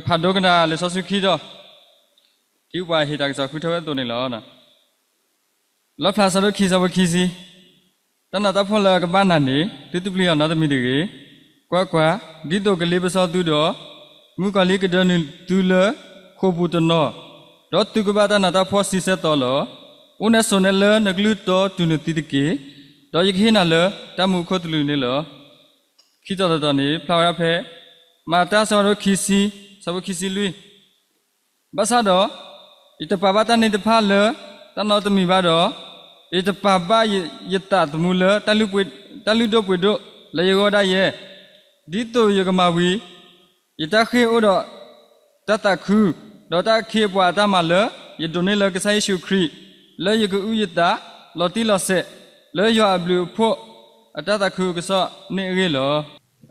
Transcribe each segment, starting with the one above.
ဖးဒိကနၣ်လံာ်စီဆှံခံတီၤ, ဒ်ပှၤဟ့ၣ်တၢ်ကစီၣ်ဃုထၢဝဲအသိးန့ၣ်လီၤ. လီၣ်ဖျါအဆၢဒိၣ်ခံ အဆၢဖိခံဆံ, တၢ်နးတၢ်ဖှီၣ်လၢအကဘၣ်နၤန့ၣ် သုတပျံၤအီၤနီတမံၤတဂ့ၤ. ကွၢ်ကွၢ်, ဒ်သိးကလ့ပစီသုဒီး မုၣ်ကီၤလံၢ်ကဒၢနုာ်သုလၢဃိာ်ပူၤတနီၤ, ဒီးသုကဘၣ်တၢ်နးတၢ်ဖှီၣ်ဆံဆဲၣ်သီလီၤ. အိၣ်နဲဆိးနဲလၢနကလုၢ်တီတုၤနသံတက့ၢ်. ဒီးယကဟ့ၣ်နၤလၢတၢ်မူခိၣ်သလုးန့ၣ်လီၤ. ခံတီၤတတီၤန့ၣ် ဖျါဝဲဒၣ်ဖဲ မၤတၢ်အဆၢဒိၣ်ခံဆံ အဆၢဖိခံဆံလွံၢ်, ဘၣ်ဆၣ်ဒီး ယတပာ်ဘၣ်တၢ်န့ၣ်တဖၣ်လၢတၢ်နီတမံၤဘၣ်ဒီး, ယတပာ်ဘၣ်ယသးသမူလၢ တၢ်လုၢ်ဒိၣ်ပှ့ၤဒိၣ်လၢယဂီၢ်ဒၣ်ယဲ, ဒ်သိးယကမၤဝံၤ ယတၢ်ဃ့ၢ်အိၣ်ဒီးတၢ်သးခု, ဒီးတၢ်အခ့အပှၤအတၢ်မၤလၢ ယဒိးန့ၢ်လၢကစၢ်ယ့ၣ်ၡူးခရံာ်, လၢယကအုၣ်ယသးလီၤတံၢ်လီၤဆဲး လၢယွၤအဘျုးအဖှိၣ်အတၢ်သးခုအကစီၣ်န့ၣ်အဂ့ၢ်လီၤ.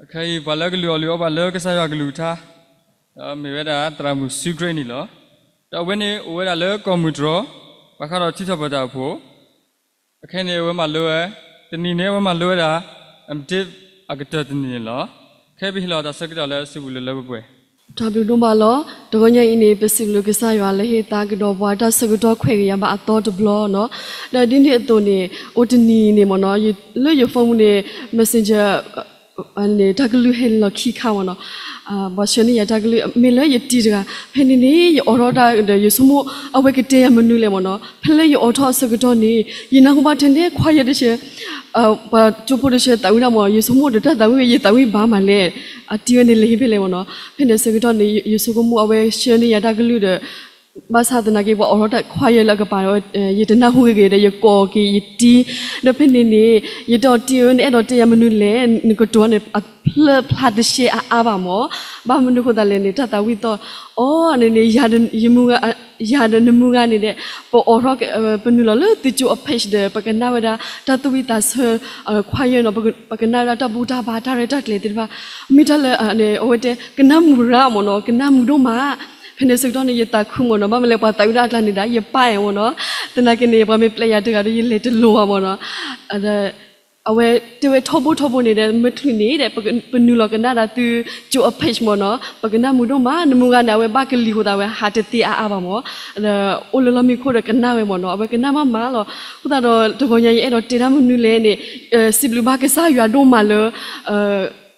အခဲအံၤ ပှၤလၢကလုၢ်အီၣ်လုၢ်အီပှၤလၢကစၢ်ယွၤကလုၢ်ကထါ, ဒီးမ့ၢ်ဝဲဒၣ်သရၣ်မုၣ်စုကြ့န့ၣ်လီၤ. ဒီးအဝဲန့ၣ်အိၣ်ဝဲဒၣ်လၢကီၢ်မုၢ်တြီၢ်, ဘၣ်ဃးဒီးထံထီၣ်ပတၢ်အဖိ, အခဲအံၤန့ၣ် အဝဲမၤလိဝဲ, တနံၤန့ၣ် အဝဲမၤလိဝဲဒၣ် အမတ့အကတၢၢ်တနံၤန့ၣ်လီၤ. ခဲအံၤပဟ့ၣ်လီၤတၢ်ဆၢကတီၢ်လၢစုပူၤလၢလၢပှဲၤပှဲၤ တၢ်ဘျုးဒိၣ်မးလီၤ. တဂီၤညါအံၤန့ၣ် ပစံးဘျုးကစၢ်ယွၤလၢဟ့ၣ်သါကဒီးပှၤတၢ်ဆၢကတီၢ်ခွဲးဂ့ၤယာ်ဘၣ်အသီတဘျီနီၤ. ဒီးဒ်န့ၣ်အသိးန့ၣ် အိၣ်တနံၤန့ၣ်မ့ၢ်နီၤ, လၢယ phone ပူၤန့ၣ် Messenger န့ၣ် တၢ်ကလုၢ်ဟဲလီၤခံခါမ့ၢ်နီၤ, ပှၤဆှၢန့ၢ်ယၤတၢ်ကလုၢ် မ့ၢ်လၢယတံၤတဂၤ, ဖဲန့ၣ်န့ၣ် ယအိးထီၣ်တၢ်ဒီး ယဆိကမိၣ် အဝဲကတဲယၤမနုၤလဲၣ်မ့ၢ်နီၤ. ဖဲလၢယအိးထီၣ်အဆၢကတီၢ်န့ၣ် ယနၢ်ဟူဘၣ်ထဲန့ၣ် choir တဆၢ ပှၤကၠိဖိတဆၢသးဝံၣ်ဒၣ်မ့ၢ် ယဆိကမိၣ်ဒီးတၢ်သးဝံၣ်ဝဲ ယသးဝံၣ်ဘၣ်မးလဲၣ်, အတံၤဝဲန့ၣ်လဲၤဟ့ၣ်ဖဲလဲၣ်မ့ၢ်နီၤ. ဖဲန့ၣ်အဆၢကတီၢ်န့ၣ် ယဆိကမိၣ်အဝဲဆှၢန့ၢ်ယၤတၢ်ကလုၢ်ဒီး ဘၣ်ဆၣ်သနာ်က့ ပှၤအိးထီၣ်တၢ် choir လၢအကပၤ ယတနၢ်ဟူဂ့ၤဂ့ၤဒီး ယကိးက့ၤယတံၤ, ဒီးဖဲန့ၣ်န့ၣ် ယတဲအီၤတံၤဧၢ နအဲၣ်ဒိးတဲယၤမနုၤလဲၣ်, နကတိၤန့ၣ် အဖျၢၣ်ဖျါတရှဲအါအါဘၣ်မ့ၢ်, ဘၣ်မနုၤအဃိသတးလဲၣ်န့ၣ် တၢ်သးဝံၣ်သီၣ်အီၤန့ၣ်န့ၣ် ယၤဒီးနမုၢ်ဂၤန့ၣ်ဒီး ပအိးထီၣ် ပနုာ်လီၤလၢသုကၠိအ page ဒီး ပကနၣ်ဝဲဒၣ် တၢ်သူၣ်ဝံၣ်သးဆၢ choir နီၤ, ပကနၣ်ဝဲဒၣ်တၢ်ဘူၣ်တၢ်ဘါတၢ်ရဲၣ်တၢ်ကျဲၤသ့ၣ်တဖၣ်, မ့ၢ်တၢ်လၢ အဝဲတဲ ကနၣ်မုာ်ရၣ်မ့ၢ်နီၤ, ကနၣ်မုာ်ဒိၣ်မး. ဖဲန့ၣ်ဆၢကတီၢ်န့ၣ် ယသးခုမ့ၢ်နီၤ, ဘၣ်မနုၤလဲၣ် ပှၤသးဝံၣ်ဒၣ်အကျါန့ၣ်ဒၣ် ယပၢ်အဲၣ်မ့ၢ်နီၤ, သနာ်က့န့ၣ် ပှၤမ့ၢ်ပျဲယၤတဂၤဒီး ယလဲၤတလိၤဘၣ်မ့ၢ်နီၤ. အဝဲတဲဝဲထီဘိထီဘိန့ၣ်ဒီး မ့ၢ်ချုးန့ၣ်ဒီး ပနုာ်လီၤကနၣ်ဒၣ်သုကၠိအ page မ့ၢ်နီၤ, ပကနၣ်မုာ်ဒိၣ်မး, နမုၢ်ဂၤန့ၣ် အဝဲဘၣ်ကလံၤအဃိသတး အဝဲဟးတသ့အါအါဘၣ်မ့ၢ်, အိၣ်လၢလီၢ်မံခိၣ်ဒီးကနၣ်ဝဲမ့ၢ်နီၤ, အဝဲကနၣ်မးမးလီၤ. အဃိသတးဒီး တဂီၤညါအံၤ ယအဲၣ်ဒိးတဲတၢ်မနုၤလဲၣ်န့ၣ် စံးဘျုးဘၣ်ကစၢ်ယွၤဒိၣ်မးလၢ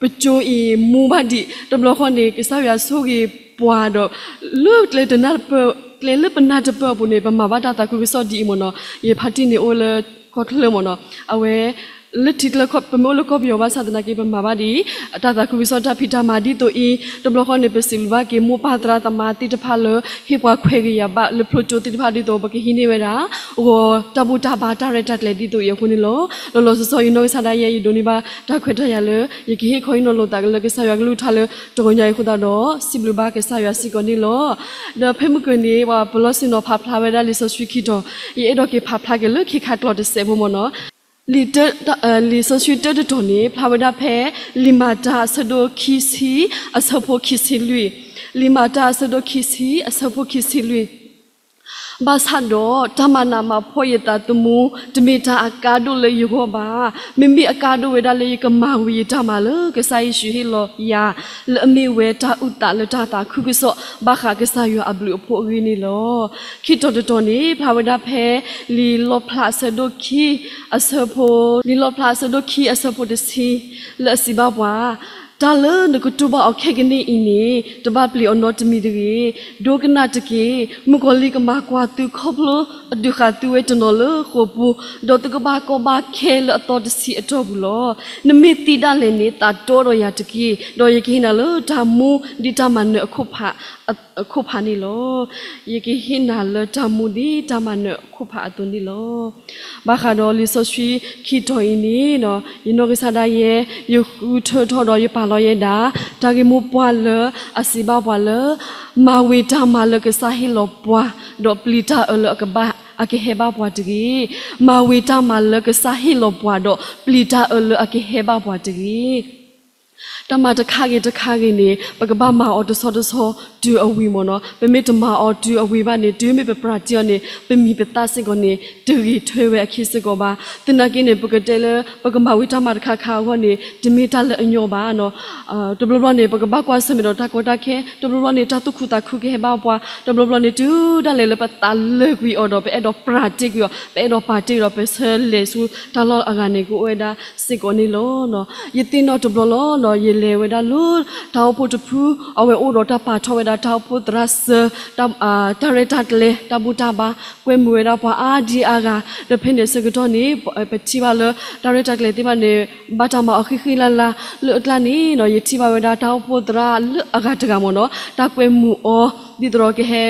ပကၠိအံၤမူဘၣ်ဒံး, တဘျီဃီန့ၣ် ကစၢ်ယွၤဆိၣ်ဂ့ၤပှၤဒီး လၢကျဲတနၢ်တပၢၢ်, ကျဲလၢပနၢ်တပၢၢ်အပူၤန့ၣ် ပမၤဘၣ်တၢ်သးခုကစီၣ်ဒ်အံၤမ့ၢ်နီၤ, ယဖါတံၢ်န့ၣ်အိၣ်လၢကီၢ်ချၢမ့ၢ်နီၤ, အဝဲ လၢထံချၢ ပမ့ၢ်အိၣ်လၢကီၢ်ပယီၤဘၣ်ဆၣ်သနာ်က့ ပမၤဘၣ်ဒ်အံၤ, တၢ်သးခုကစီၣ်တၢ်ဖံးတၢ်မၤဒ်သိးအံၤ, တဘျီဃီန့ၣ် ပစံးဘျုးဘၣ်က့ၤမိၢ်ပၢ်သရၣ်သမါသ့ၣ်တဖၣ်လၢ ဟ့ၣ်ပှၤခွဲးဂ့ၤယာ်ဘၣ်လၢဖျိကၠိသ့ၣ်တဖၣ်ဒ်သိး ပကဟံးန့ၢ်ဝဲဒၣ် ဂီၤတၢ်ဘူၣ်တၢ်ဘါတၢ်ရဲၣ်တၢ်ကျဲၤဒ်သိးအံၤအဃိန့ၣ်လီၤ. လီၤလီၤဆီဆီ ယနီၢ်ကစၢ်ဒၣ်ယဲ ယဒိးန့ၢ်ဘၣ်တၢ်ခွဲးတၢ်ယာ်လၢ ယကဟ့ၣ်ခီဟံးနီၤလိာ်သးလၢကစၢ်ယွၤကလုၢ်ကထါလၢတဂီၤညါအံၤအဃိသတးဒီး စံးဘျုးဘၣ်ကစၢ်ယွၤစ့ၢ်ကီးန့ၣ်လီၤ. ဒီးဖဲမုၢ်ကၢၤန့ၣ် ပှၤပလီၢ်ဆ့ၣ်နီၤဖးဖျါဝဲဒၣ်လံာ်စီဆှံခံတီၤ, ယအဲၣ်ဒိးက့ၤဖးဖျါက့ၤလၢခ့ခါကျီတစဲးဖိမ့ၢ်နီၤ. လံာ်တၢ, လံာ်စီဆှံတၢတတီၤန့ၣ် ဖျါဝဲဒၣ်ဖဲ လံာ်မၤတၢ်အဆၢဒိၣ်ခံဆံ အဆၢဖိခံဆံလွံၢ်, လံာ်မၤတၢ်အဆၢဒိၣ်ခံဆံ အဆၢဖိခံဆံလွံၢ်. ဘၣ်ဆၣ်ဒီး တၢ်မၤနးမၤဖှီၣ်ယသးသမူ တမ့ၢ်တၢ်အကါဒိၣ်လၢယဂီၢ်ဘၣ်. မ့မ့ၢ်အကါဒိၣ်ဝဲဒၣ်လၢယကမၤဝံၤယတၢ်မၤလၢကစၢ်ယ့ၣ်ၡူးဟ့ၣ်လီၤယၤ လၢအမ့ၢ်ဝဲတၢ်အုၣ်သးလၢတၢ်သးခုကစီၣ် ဘၣ်ဃးကစၢ်ယွၤအဘျုးအဖှိၣ်အဂ့ၢ်န့ၣ်လီၤ. ခံတီၤတတီၤန့ၣ် ဖျါဝဲဒၣ်ဖဲ လံာ်လီၣ်ဖျါအဆၢဒိၣ်ခံ အဆၢဖိ, လံာ်လီၣ်ဖျါအဆၢဒိၣ်ခံအဆၢဖိတဆံ လၢအစံးဘၣ်ပှၤ တၢ်လၢနကတူၢ်ဘၣ်အီၤခဲကနံၣ်အံၤန့ၣ် တဘၣ်ပျံၤအီၤနီတမံၤတဂ့ၤ. ဒိကနၣ်တက့ၢ်. မုၣ်ကီၤလံၢ်ကမၤကွၢ်သုခီဖျိအဒုးဃာ်သုဝဲတနီၤလၢဃိာ်ပူၤ, ဒီးသုကဘၣ်ကီဘၣ်ခဲလၢအသီတဆံအတီၢ်ပူၤလီၤ. နမ့ၢ်သံဒၣ်လဲာ်န့ၣ် သးတီဒီးယၤတက့ၢ်. ဒီးယကဟ့ၣ်နၤလၢတၢ်မူဒ်တၢ်မၤနၢၤအခိၣ်ဖးန့ၣ်လီၤ. ယကဟ့ၣ်နၤလၢတၢ်မူဒ်တၢ်မၤနၢၤအခိၣ်ဖးအသိးန့ၣ်လီၤ. ဘၣ်ဃးဒီးလံာ်စီဆှံခံတီၤအံၤန့ၣ် ယနီၢ်ကစၢ်ဒၣ်ယဲ ယဃုထၢထီၣ်ဒီးယပာ်လီၤယဲဒၣ် တၢ်ဂ့ၢ်မိၢ်ပှၢ်လၢအစံးဘၣ်ပှၤလၢ မၤဝံၤတၢ်မၤလၢကစၢ်ဟ့ၣ်လီၤပှၤ, ဒီးပျံၤတၢ်အၢလၢအကဘၣ်, အကဟဲဘၣ်ပှၤတဂ့ၤ. မၤဝံၤတၢ်မၤလၢကစၢ်ဟ့ၣ်လီၤပှၤ, ဒီးပျံၤတၢ်အၢလၢအကဟဲဘၣ်ပှၤတဂ့ၤ. တၢ်မၤတခါဂ့ၤတခါဂ့ၤန့ၣ် ပကဘၣ်မၤအီၤတဆီတဆီတုၤအဝံၤမ့ၢ်နီၤ. ပမ့ၢ်တမၤအီၤတုၤအဝံၤဘၣ်န့ၣ် တုၤမ့ၢ်ပပြးတ့ၢ်အီၤန့ၣ် ပမံၤပသၣ်စ့ၢ်ကီးန့ၣ် တဂ့ၤထွဲဝဲအခံစ့ၢ်ကီးဘၣ်. သနာ်က့န့ၣ် ပကတဲလၢ ပကမၤဝံၤတၢ်မၤတခါခါအဂီၢ်န့ၣ် တမ့ၢ်တၢ်လၢအညီဘၣ်နီၤ. တဘျီဘျီန့ၣ် ပကဘၣ်ကွၢ်ဆၢၣ်မဲာ်ဒီးတၢ်ကီတၢ်ခဲ, တဘျီဘျီန့ၣ် တၢ်သူၣ်ခုသးခုကဟဲဘၣ်ပှၤ, တဘျီဘျီန့ၣ် တုၤဒၣ်လဲာ်လၢပသးလၢာ်ကွံာ်အီၤဒီး ပအဲၣ်ဒိးပြးတ့ၢ်ကွံာ်အီၤ, ပအဲၣ်ဒိးပာ်တ့ၢ်ဒီး ပဆၢလဲၤဆူတၢ်လီၢ်အဂၤန့ၣ် ကအိၣ်ဝဲဒၣ်စ့ၢ်ကီးန့ၣ်လီၤ. ယသ့ၣ်နီၣ်တဘျီလီၤနီၤ, ယလဲၤဝဲဒၣ်လၢတၢ်အိၣ်ဖှိၣ်တဖု, အဝဲအိၣ်ဒီးတၢ်ပာ်ထီၣ်ဝဲဒၣ်တၢ်အိၣ်ဖှိၣ်သရၣ်စၢၤ, တၢ်ရဲၣ်တၢ်ကျဲၤ တၢ်ဘူၣ်တၢ်ဘါ, ကွဲမုာ်ဝဲဒၣ်ပှၤအါဒံအါဂၤ, ဒီးဖဲန့ၣ်အဆၢကတီၢ်န့ၣ် ပထံၣ်ဘၣ်လၢ တၢ်ရဲၣ်တၢ်ကျဲၤသ့ၣ်တဖၣ်န့ၣ် ဘၣ်တၢ်မၤအီၤဃံးဃံလၤလၤလၢအကျါန့ၣ်နီၤ, ယထံၣ်ဘၣ်ဝဲဒၣ်တၢ်အိၣ်ဖှိၣ်သရၣ်လၢအဂၤတဂၤမ့ၢ်နီၤ, တၢ်ကွဲမုာ်အီၤ ဒ်သိးဒီးကဟဲ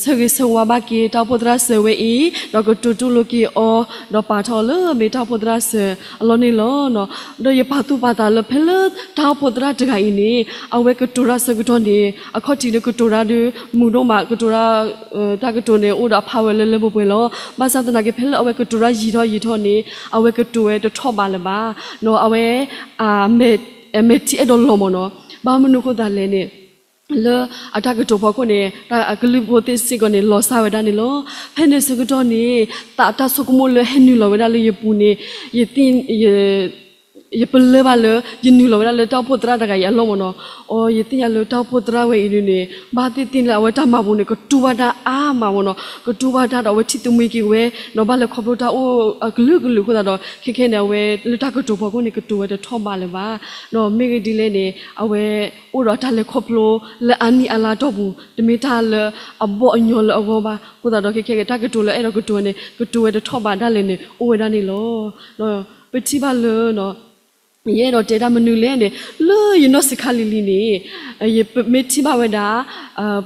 ဆၢဂ့ၤဆၢဝါဘၣ်က့ၤ တၢ်အိၣ်ဖှိၣ်သရၣ်စၢၤဝဲအံၤ, ဒီးကတိၤတူၢ်လိာ်က့ၤအီၤ, ဒီးပာ်ထီၣ်အီၤလၢမ့ၢ်တၢ်အိၣ်ဖှိၣ်သရၣ်စၢၤအလီၢ်န့ၣ်လီၤ. ဒီးယပာ်သူၣ်ပာ်သးလၢဖဲလၢတၢ်အိၣ်ဖှိၣ်သရၣ်တဂၤအံၤန့ၣ် အဝဲကတိၤတၢ်ဆၢကတီၢ်န့ၣ် အခီၣ်ထံးလၢကတိၤတၢ်ဒီး မုာ်ဒိၣ်မး ကတိၤတၢ် တၢ်ကတိၤန့ၣ် အိၣ်ဒီးအဖးဝဲလၢလၢပှဲၤပှဲၤလီၤ. ဘၣ်ဆၣ်သနာ်က့ ဖဲလၢအဝဲကတိၤတၢ်ယံာ်ထီၣ်ယံာ်ထီၣ်န့ၣ် အဝဲကတိၤဝဲတထီၣ်ဘးလၢၤဘၣ်. ဒီးအဝဲ မဲာ်ထံအဲၣ်ဒိးလီၤမ့ၢ်နီၤ. ဘၣ်မနုၤအဃိသတးလဲၣ်န့ၣ် လၢအတၢ်ကတိၤဖီခိၣ်န့ၣ် အကလုၢ်ဖိသ့ၣ်စ့ၢ်ကီးန့ၣ် လီၤစၢ်ဝဲဒၣ်န့ၣ်လီၤ. ဖဲန့ၣ်ဆၢကတီၢ်န့ၣ် သးတၢ်ဆိကမိၣ်လၢဟဲနုာ်လီၤဝဲဒၣ်လၢယပူၤန့ၣ် ယသ့ၣ် ယပလၢၢ်ဘၣ်လၢ ယနုာ်လီၤဝဲဒၣ်လၢတၢ်အိၣ်ဖှိၣ်သရၣ်တဂၤအံၤအလီၢ်မ့ၢ်နီၤ. အိ ယသ့ၣ်ညါလၢတၢ်အိၣ်ဖှိၣ်သရၣ်ဝဲအံၤဒုးန့ၣ် ဘၣ်သ့ၣ်သ့ၣ်လၢအဝဲတၢ်မၤပူၤန့ၣ် ကတူၢ်ဘၣ်တၢ်အါမးမ့ၢ်နီၤ. ကတူၢ်ဘၣ်တၢ်ဒီးအဝဲထံၣ်သမံက့ၤဝဲ ဒီးဘၣ်လဲၤခီဖျိတၢ်အိၣ်အကလုာ်ကလုာ်အဃိသတးဒီး ခဲခဲန့ၣ် အဝဲလၢတၢ်ကတိၤဖီခိၣ်န့ၣ် ကတိၤဝဲတထီၣ်ဘးလၢၤဘၣ်. ဒီးမ့ၢ်ဂ့ၤဒ်လဲၣ်န့ၣ် အဝဲအိၣ်ဒီးတၢ်လဲၤခီဖျိလၢအါနံၣ်အါလါတီၢ်ပူၤ တမ့ၢ်တၢ်လၢအဘီၣ်အညီလၢအဂီၢ်ဘၣ်. အဃိသတးဒီးခဲခဲက့ၤ တၢ်ကတိၤလၢအဲၣ်ဒိးကတိၤဝဲန့ၣ် ကတိၤဝဲတထီၣ်ဘးဒၣ်လဲာ်န့ၣ် အိၣ်ဝဲဒၣ်န့ၣ်လီၤ. ဒီးပထံၣ်ဘၣ်လၢ ယအဲၣ်ဒိးတဲတၢ်မနုၤလဲၣ်န့ၣ် လၢယနီၢ်ဆံးခါလံၤလံၤန့ၣ် ယမ့ၢ်ထံၣ်ဘၣ်ဝဲဒၣ်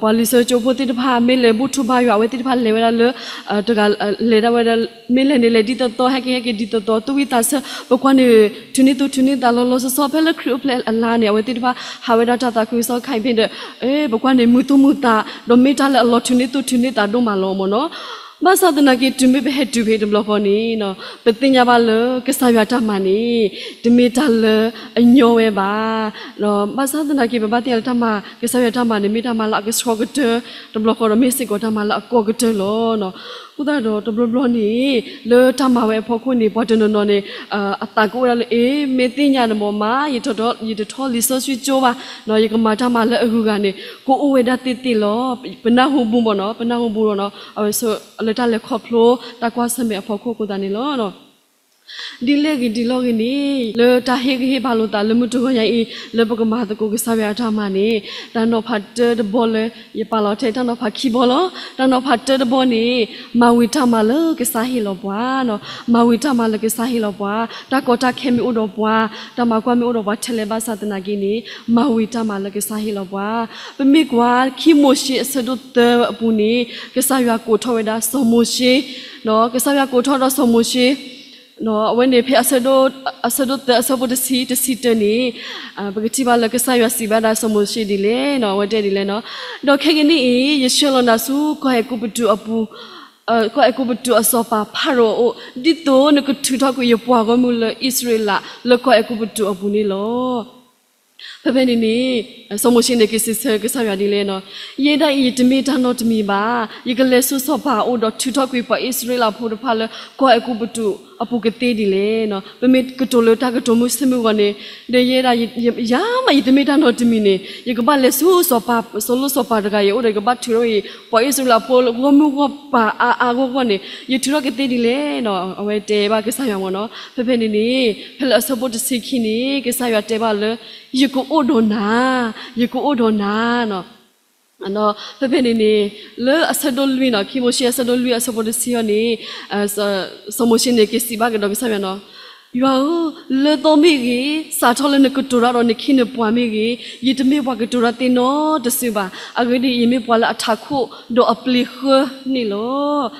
ပှၤလံာ်စီဆှံကၠိဖိသ့ၣ်တဖၣ် မ့ၢ်လဲၤဘူၣ်ထီၣ်ဘါယွၤ အဝဲသ့ၣ်တဖၣ်လဲၤဝဲဒၣ်လၢ တဂၤလဲၤဒၣ်ဝဲဒၣ် မ့ၢ်လဲၤန့ၣ်လဲၤဒ်သိးသိး ဟဲက့ၤဟဲက့ၤဒ်သိးသိး သူၣ်ဝံၣ်သးဆၢ ပကွၢ်န့ၣ် ထုးန့ၢ်သူၣ်ထုးန့ၢ်သးလီၤလီၤဆီဆီ ဖဲလၢခရံာ်အိၣ်ဖျဲၣ်အလါန့ၣ် အဝဲသ့ၣ်တဖၣ်ဟးဝဲဒၣ်တၢ်သးခုကစီၣ်ခါအံၤဖဲဒီး ပကွၢ်န့ၣ် မုာ်သူၣ်မုာ်သး ဒီးမ့ၢ်တၢ်လၢအလီၤထုးန့ၢ်သူၣ်ထုးန့ၢ်သးဒိၣ်မးလီၤမ့ၢ်နီၤ. ဘၣ်ဆၣ်သနာ်က့ တုၤမ့ၢ်ပဟဲတုၤဖဲတဘျီဃီန့ၣ် ပသ့ၣ်ညါဘၣ်လၢကစၢ်ယွၤတၢ်မၤန့ၣ် တမ့ၢ်တၢ်လၢအညီဝဲဘၣ်. ဘၣ်ဆၣ်သနာ်က့ ပဘၣ်သ့ၣ်ညါလၢတၢ်မၤ ကစၢ်ယွၤတၢ်မၤန့ၣ် မ့ၢ်တၢ်မၤလၢအကဆှီကတၢၢ်တဘျီဃီဒီး မ့ၢ်စ့ၢ်ကီးတၢ်မၤလၢအကီကတၢၢ်လီၤ. အဃိသတးဒီးတဘျီဘျီန့ၣ် လၢတၢ်မၤဝဲအဖီခိၣ်န့ၣ် ပှၤတနီၤနီၤန့ၣ် အသးကအိၣ်ဝဲဒၣ်လၢ အ့ မ့ၢ်သ့ၣ်ညါန့ၣ်မ့ၢ်မး ယတထီၣ်လံာ်စီဆှံကၠိဘၣ် ယကမၤတၢ်မၤလၢအဂုၤအဂၤန့ၣ် ကအိၣ်ဝဲဒၣ်သ့ၣ်သ့ၣ်လီၤ. ပနၢ်ဟူဘူးမ့ၢ်နီၤ ပနၢ်ဟူဘူးလီၤနီၤ အဝဲဆိလၢတၢ်လဲၤခီဖျိတၢ်ကွၢ်ဆၢၣ်မဲာ်အဖီခိၣ်အဃိသတးန့ၣ်လီၤ. ဒ်လဲၣ်ဂ့ၤဒ်လဲၣ်ဂ့ၤန့ၣ် လၢတၢ်ဟ့ၣ်ဂံၢ်ဟ့ၣ်ဘါလိာ်သးလၢမုၢ်တဂီၢ်ညါအံၤ လၢပကမၤသကိးကစၢ်ယွၤအတၢ်မၤန့ၣ် တၢ်နီၤဖးတၢတဘီလၢ ယပာ်လီၤထဲတၢ်နီၤဖးခံဘီလီၤ. တၢ်နီၤဖးတၢတဘီန့ၣ် မၤဝံၤတၢ်မၤလၢကစၢ်ဟ့ၣ်လီၤပှၤ မၤဝံၤတၢ်မၤလၢကစၢ်ဟ့ၣ်လီၤပှၤ တၢ်ကီတၢ်ခဲမ့ၢ်အိၣ်ဒီးပှၤ တၢ်မၤကွၢ်မ့ၢ်အိၣ်ဒီးပှၤထဲလဲၣ်ဘၣ်ဆၣ်သနာ်က့န့ၣ် မၤဝံၤတၢ်မၤလၢကစၢ်ဟ့ၣ်လီၤပှၤ ပမ့ၢ်ကွၢ်ခံမိၤၡ့အဆၢဒိၣ်သၢအပူၤန့ၣ် ကစၢ်ယွၤကိးထီၣ်ဝဲဒၣ်စီၤမိၤၡ့ ကစၢ်ယွၤကိးထီၣ်ဒီးစီၤမိၤၡ့ အဝဲန့ၣ်ဖဲအဆၢဒိၣ်သၢအဆၢဖိတဆံ တဆံတၢန့ၣ် ပကထံၣ်ဘၣ်လၢကစၢ်ယွၤစံးဘၣ်ဒၣ်စီၤမိၤၡ့ဒ်လဲၣ် အဝဲတဲဒ်လဲၣ်နီၤ ဒီးခဲကနံၣ်အံၤ ယဆှၢလီၤနၤဆူကီၢ်အဲၤကူပတူးအပူၤ ကီၢ်အဲၤကူပတူးအစီၤပၤဖၤရိၤအအိၣ် ဒ်သိးနကထုးထီၣ်ကွံာ်ယပှၤဂီၢ်မုၢ်လၢအံၣ်စရ့လး လၢကီၢ်အဲၤကူပတူးအပူၤန့ၣ်လီၤ. ဖဲဖဲန့ၣ်န့ၣ် စီၤမိၤၡ့န့ၣ်က့ၤစံးဆၢကစၢ်ယွၤဒ်လဲၣ်နီၤ ယဲဒၣ်အံၤ ယတမ့ၢ်တၢ်နီတမံၤဘၣ်. ယကလဲၤဆူစီၤပၤအအိၣ်ဒီးထုးထီၣ်ကွံာ်ပှၤအံၣ်စရ့လးဖိတဖၣ်လၢကီၢ်အဲၤကူပတူးအပူၤကသ့ဒ်လဲၣ်. ပမ့ၢ်ကတိၤလၢတၢ်ကတိၤမုၢ်ဆ့ၣ်မုၢ်ဂီၤန့ၣ် ဒီးယဲဒၣ် ယၤမး ယတမ့ၢ်တၢ်နီတမံၤန့ၣ် ယကဘၣ်လဲၤဆူစီၤပၤ စီၤလိၣ်စီၤပၤတဂၤအံၤအအိၣ်ဒီး ယကဘၣ်ထုးထီၣ်အံၤ ပှၤအံၣ်စရ့လးဖိဂီၢ်မုၢ်ဂီၢ်ပၤအါအါဂီၢ်ဂီၢ်န့ၣ် ယထုးထီၣ်ကသ့ဒ်လဲၣ်. အဝဲတဲဘၣ်ကစၢ်ယွၤမ့ၢ်နီၤ ဖဲဖဲန့ၣ်န့ၣ် ဖဲလၢအဆၢဖိတဆံခံန့ၣ် ကစၢ်ယွၤတဲဘၣ်လၢ ယကအိၣ်ဒီးနၤ ယကအိၣ်ဒီးနၤ ဖဲဖဲန့ၣ်န့ၣ် လၢအဆၢဒိၣ်လွံၢ်နီၤ ခံမိၤၡ့အဆၢဒိၣ်လွံၢ်အဆၢဖိတဆံအံၤန့ၣ် စီၤမိၤၡ့န့ၣ် က့ၤစံးဘၣ်ကဒီးကစၢ်ယွၤနီၤ ယွၤဧၢ, လၢသီမ့ၢ်ဂ့ၤ, စးထီၣ်လၢနကတိၤတၢ်ဒီးနခ့နပှၤမ့ၢ်ဂ့ၤ, ယတမ့ၢ်ပှၤကတိၤတၢ်သ့နီတစုဘၣ်. အဂ့ၢ်ဒ်အံၤ, ယမ့ၢ်ပှၤလၢအထးခိၣ်ဒီးအပျ့ၤဃၢန့ၣ်လီၤ.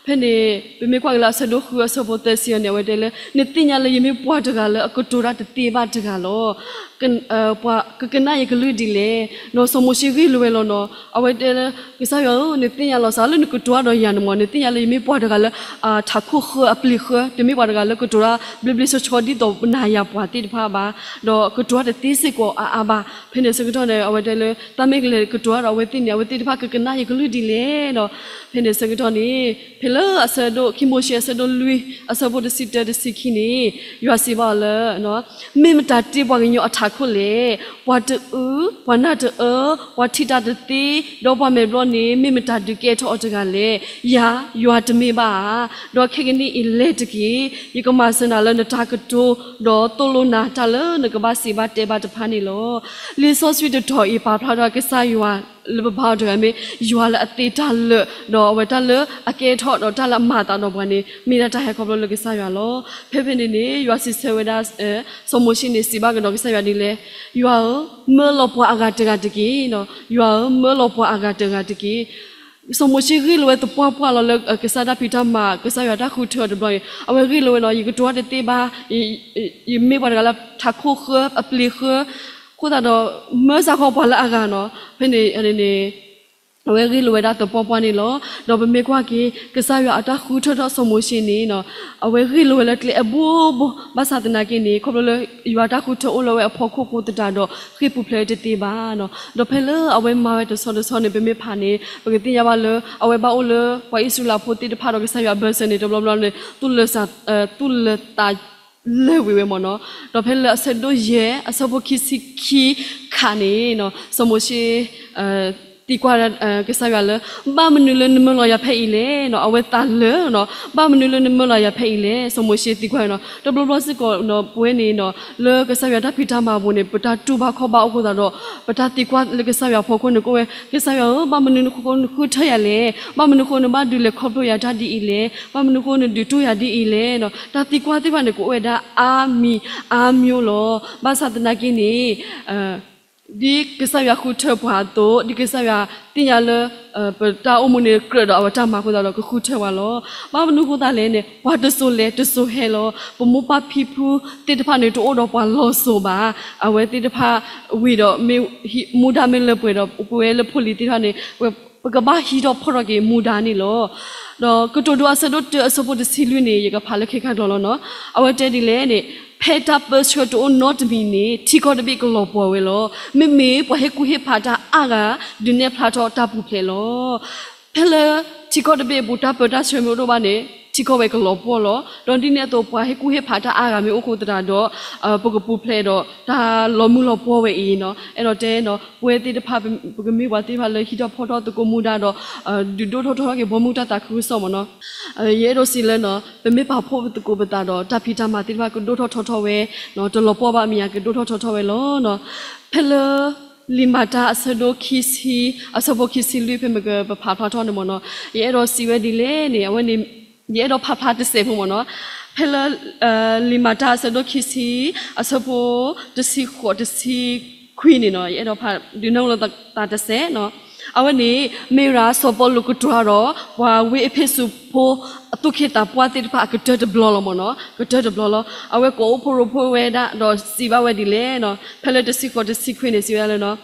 ဖဲန့ၣ် ပမ့ၢ်ကွၢ်က့ၤလၢအဆၢဒိၣ်ဃုအဆၢဖိသၢဆံအံၤန့ၣ် အဝဲတဲလၢ နသ့ၣ်ညါလၢယမ့ၢ်ပှၤတဂၤလၢအကတိၤတၢ်တသ့ဘၣ်တဂၤလီၤ. ပှၤကကနၣ်ယကလုၢ်ဒ်လဲၣ်. နီၢ်စီၤမိၤၡ့ဂ့ၢ်လိာ်ဝဲလီၤနီၤ. အဝဲတဲလၢ ကစၢ်ယွၤဧၢ, နသ့ၣ်ညါလီၤစးလၢနကတိၤတၢ်ဒီးယၤန့ၣ်မး, နသ့ၣ်ညါလၢယမ့ၢ်ပှၤတဂၤလၢ ထးခိၣ်ဃၢအပျ့ၤဃၢ, တမ့ၢ်ပှၤတဂၤလၢကတိၤတၢ်ဘျ့ဘျ့ဆှီဆှီဒ်သိးပနၤယၤပှၤသ့ၣ်တဖၣ်ဘၣ်, ဒီးကတိၤတၢ်တသ့စ့ၢ်ကီးအါအါဘၣ်. ဖဲန့ၣ်ဆၢကတီၢ်န့ၣ် အဝဲတဲလၢ တၢ်မ့ၢ်ကလဲၤကတိၤတၢ်ဒီးအဝဲသ့ၣ်န့ၣ် အဝဲသ့ၣ်တဖၣ်ကကနၣ်ယကလုၢ်ဒ်လဲၣ်ဒီး ဖဲန့ၣ်ဆၢကတီၢ်န့ၣ် ဖဲလၢအဆၢဒိၣ် ခံမိၤၡ့အဆၢဒိၣ်လွံၢ် အဆၢဖိတဆံတၢတဆံခံန့ၣ် ယွၤစံးဘၣ်အီၤလၢ မ့ၢ်မတၤတ့ပှၤကညီအထးခိၣ်လဲၣ်. ပှၤတအု, ပှၤနၢ်တအၢ, ပှၤထံၣ်တၢ်တသ့, ဒီးပှၤမဲာ်ဘျီၣ်န့ၣ် မ့ၢ်မတၤဒုးကဲထီၣ်အီၤတဂၤလဲၣ်. ယၤ, ယွၤတမ့ၢ်ဘၣ်ဧါ. ဒီးခဲကနံၣ်အံၤလဲၤတက့ၢ်. ယကမၤစၢၤနၤလၢနတၢ်ကတိၤ, ဒီးသိၣ်လိနၤတၢ်လၢနကဘၣ်စံးဘၣ်တဲဘၣ်တဖၣ်န့ၣ်လီၤ. လံာ်စီဆှံတတီၤအံၤ ပာ်ဖျါထီၣ်ကစၢ်ယွၤလၢပဘါအီၤတဂၤမ့ၢ် ယွၤလၢအသ့တၢ်လၢာ်, ဒီးအဝဲတၢ်လၢအကဲထီၣ်ဒီးတၢ်လၢအမၤအသးဒီးပှၤန့ၣ် မ့ၢ်ဒၣ်တၢ်ဟဲခီဖျိလၢကစၢ်ယွၤလီၤ. ဖဲဖဲန့ၣ်န့ၣ် ယွၤစံးဆၢဝဲဒၣ် စီၤမိၤၡ့န့ၣ် စံးဘၣ်ကဒီးကစၢ်ယွၤဒ်လဲၣ်. ယွၤဧၢ, မၢလီၤပှၤအဂၤတဂၤတက့ၢ်. ယွၤဧၢ, မၢလီၤပှၤအဂၤတဂၤတက့ၢ်. စီၤမိၤၡ့ဂ့ၢ်လိာ်ဝဲသပှၢ်ပှၢ်လီၤလၢကစၢ်တၢ်ဖံးတၢ်မၤ ကစၢ်ယွၤတၢ်ဃုထၢအီၤတဘျီန့ၣ် အဝဲဂ့ၢ်လိာ်ဝဲနီၤ ယကတိၤတၢ်တသ့ဘၣ်, ယမ့ၢ်ပှၤတဂၤလၢထးခိၣ်ဃၢအပျ့ၤဃၢ, အဃိသတးဒီး မၢစ့ၢ်ကီးပှၤလၢအဂၤနီၤ. ဖဲန့ၣ်န့ၣ် အဝဲဂ့ၢ်လိာ်ဝဲဒၣ်သပှၢ်ပှၢ်န့ၣ်လီၤ. ဒီးပမ့ၢ်ကွၢ်က့ၤ ကစၢ်ယွၤအတၢ်ဃုထၢထီၣ်စီၤမိၤၡ့န့ၣ် အဝဲဂ့ၢ်လိာ်ဝဲလၢကျဲအဘိဘိ ဘၣ်ဆၣ်သနာ်က့န့ၣ် ခီဖျိလၢယွၤတၢ်ဃုထၢအိၣ်လၢအဝဲအဖီခိၣ်အဃိသတးဒီး ဃ့ၢ်ပူၤဖျဲးတသ့ဘၣ်. ဒီးဖဲလၢအဝဲမၤဝဲတဆီတဆီန့ၣ် ပမ့ၢ်ဖးန့ၣ် ပကသ့ၣ်ညါဘၣ်လၢ အဝဲဘၣ်အိၣ်လၢ ပှၤအံၣ်စရ့လးဖိသ့ၣ်တဖၣ်ဒီးကစၢ်ယွၤအဘၢၣ်စၢၤန့ၣ် တဘျီဘျီန့ၣ် သူၣ်လၢာ်သး သူၣ်လၢာ်သးလၢာ်ဝံၤဝဲမ့ၢ်နီၤ. ဒီးဖဲလၢအဆၢဒိၣ်ယဲၢ် အဆၢဖိခံဆံခံခါန့ၣ် စီၤမိၤၡ့ သံကွၢ် ကစၢ်ယွၤလၢ ဘၣ်မနုၤလၢနမၢလီၤယၤဖဲအံၤလဲၣ်. အဝဲသးလၢာ်နီၤ ဘၣ်မနုၤလၢနမၢလီၤယၤဖဲအံၤလဲၣ်. စီၤမိၤၡ့သံကွၢ်နီၤ တဘျီဘျီစ့ၢ်ကီး ပဝဲန့ၣ်နီၤ လၢကစၢ်ယွၤတၢ်ဖံးတၢ်မၤအပူၤန့ၣ် ပတၢ်တူၢ်ဘၣ်ခီၣ်ဘၣ်အိၣ်အဃိသတးဒီး ပတၢ်သံကွၢ်လၢကစၢ်ယွၤအဖီခိၣ်န့ၣ် ကအိၣ်ဝဲ ကစၢ်ယွၤဧၢ, ဘၣ်မနုၤအဃိနဃုထၢယၤလဲၣ်. ဘၣ်မနုၤအဃိနဘၣ်ဒုးလဲၤခီဖျိယၤတၢ်ဒ်အံၤလဲၣ်. ဘၣ်မနုၤအဃိနဒုးတူၢ်ယၤဒ်အံၤလဲၣ်. တၢ်သံကွၢ်သ့ၣ်တဖၣ်န့ၣ် ကအိၣ်ဝဲဒၣ်အါမံၤအါမံၤလီၤ. ဘၣ်ဆၣ်သနာ်က့န့ၣ် ဒ်ကစၢ်ယွၤဃုထၢပှၤအသိး ဒ်ကစၢ်ယွၤသ့ၣ်ညါလၢ ပတၢ်အိၣ်မူန့ၣ်ကြၢးဒီးအဝဲတၢ်မၤအဃိသတးဒီး ကဃုထၢပှၤလီၤ. ဘၣ်မနုၤအဃိသတးလဲၣ်န့ၣ် ပှၤတစိၤလဲၤတစိၤဟဲလီၤ. ပမိၢ်ပၢ်ဖံဖုသ့ၣ်တဖၣ်န့ၣ် တအိၣ်ဒီးပှၤလီၤစိၤဘၣ်. အဝဲသ့ၣ်တဖၣ်ဝံၤဒီး မူဒါမ့ၢ်လၢပှဲၤဒီး ပဝဲလၢဖိလံၤသ့ၣ်တဖၣ်န့ၣ် ပကဘၣ်ဟံးထီၣ်ဖီၣ်ထီၣ်က့ၤမူဒါန့ၣ်လီၤ. ဒီးကတိၤဒိအဆၢဒိၣ်တၢအဆၢဖိတဆံလွံၢ်န့ၣ် ယကဖးလၢခဲခါကျိာ်လီၤနီၤ. အဝဲတဲဒ်လဲၣ်န့ၣ် ဖဲတၢ်ပၢဆှၢတအိၣ်နီတမံၤန့ၣ် ထံကီၢ်တဘ့ၣ်ကလီၤပှီၢ်ဝဲလီၤ. မ့မ့ၢ်ပှၤဟ့ၣ်ကူၣ်ဟ့ၣ်ဖးတၢ်အါဂၤ ဒုးနဲၣ်ဖျါထီၣ်တၢ်ပူၤဖျဲးလီၤ. ဖဲလၢထံကီၢ်တဘ့ၣ်အပူၤ တၢ်ပၢတၢ်ဆှၢမ့ၢ်အိၣ်တအိၣ်ဘၣ်န့ၣ် ထံကီၢ်ဝဲကလီၤပှီၢ်လီၤ. ဒီးဒ်န့ၣ်အသိး ပှၤဟ့ၣ်ကူၣ်ဟ့ၣ်ဖးတၢ်အါဂၤမ့ၢ်အိၣ်အဃိသတးဒီး ပကပူၤဖျဲးဒီးတၢ်လီၤမုၢ်လီၤပှီၢ်ဝဲအံၤနီၤ. အဲၣ်ဒိးတဲနီၤ ပဝဲသ့ၣ်တဖၣ် ပကမ့ၢ်ပှၤသ့ၣ်တဖၣ်လၢဟံးထီၣ်ဖီၣ်ထီၣ်သကိးမူဒါဒီး ဒုးဒိၣ်ထီၣ်ထီထီၣ်က့ၤဘီမုၢ်တၢ်သးခုကစီၣ်မ့ၢ်နီၤ. ယအဲၣ်ဒိးစံးလၢနီၤ ပမ့ၢ်ပာ်ဖှိၣ်ပသကိးပသးဒီး တၢ်ဖံးတၢ်မၤသ့ၣ်တဖၣ်ကဒိၣ်ထီၣ်ထီထီၣ်ဝဲ, တလီၤပှီၢ်ဘၣ်မ့ၢ်ဧါ ကဒိၣ်ထီၣ်ထီထီၣ်ဝဲလီၤ. ဖဲလၢ လံာ်မၤတၢ်အဆၢဒိၣ်ခံဆံ အဆၢဖိခံဆံလွံၢ် ဖဲမ့ၢ်ကပာ်ဖျါထီၣ်န့ၣ်မ့ၢ်နီၤ ယအဲၣ်ဒိးစံးဝဲဒ်လဲၣ်န့ၣ် အဝဲန့ၣ် ယအဲၣ်ဒိးဖးဖျါတစဲးဖိမ့ၢ်နီၤ. ဖဲလၢ လံာ်မၤတၢ်အဆၢဒိၣ်ခံဆံ အဆၢဖိ တဆံဃိး တဆံခွံန့ၣ်နီၤ ယအဲၣ်ဒိးဖးဒုးနၢ်ဟူလိာ်သးတစဲးနီၤ. အဝဲန့ၣ် မ့ၢ်ဝဲဒၣ်စီၤပီလူးကတိၤဒီး ပှၤဝ့ၢ်အ့းဖ့းစူးဖိ အသူၣ်က့ၣ်သးပှၢ်သ့ၣ်တဖၣ်အကတၢၢ်တဘျီလီၤမ့ၢ်နီၤ ကတၢၢ်တဘျီလီၤ. အဝဲကိးအိၣ်ဖှိၣ်ရိဖှိၣ်ဝဲဒၣ်ဒီးစံးဘၣ်ဝဲဒ်လဲၣ်နီၤ ဖဲလၢတဆံဃိး တဆံခွံန့ၣ် စံးဝဲဒၣ်လၢနီၤ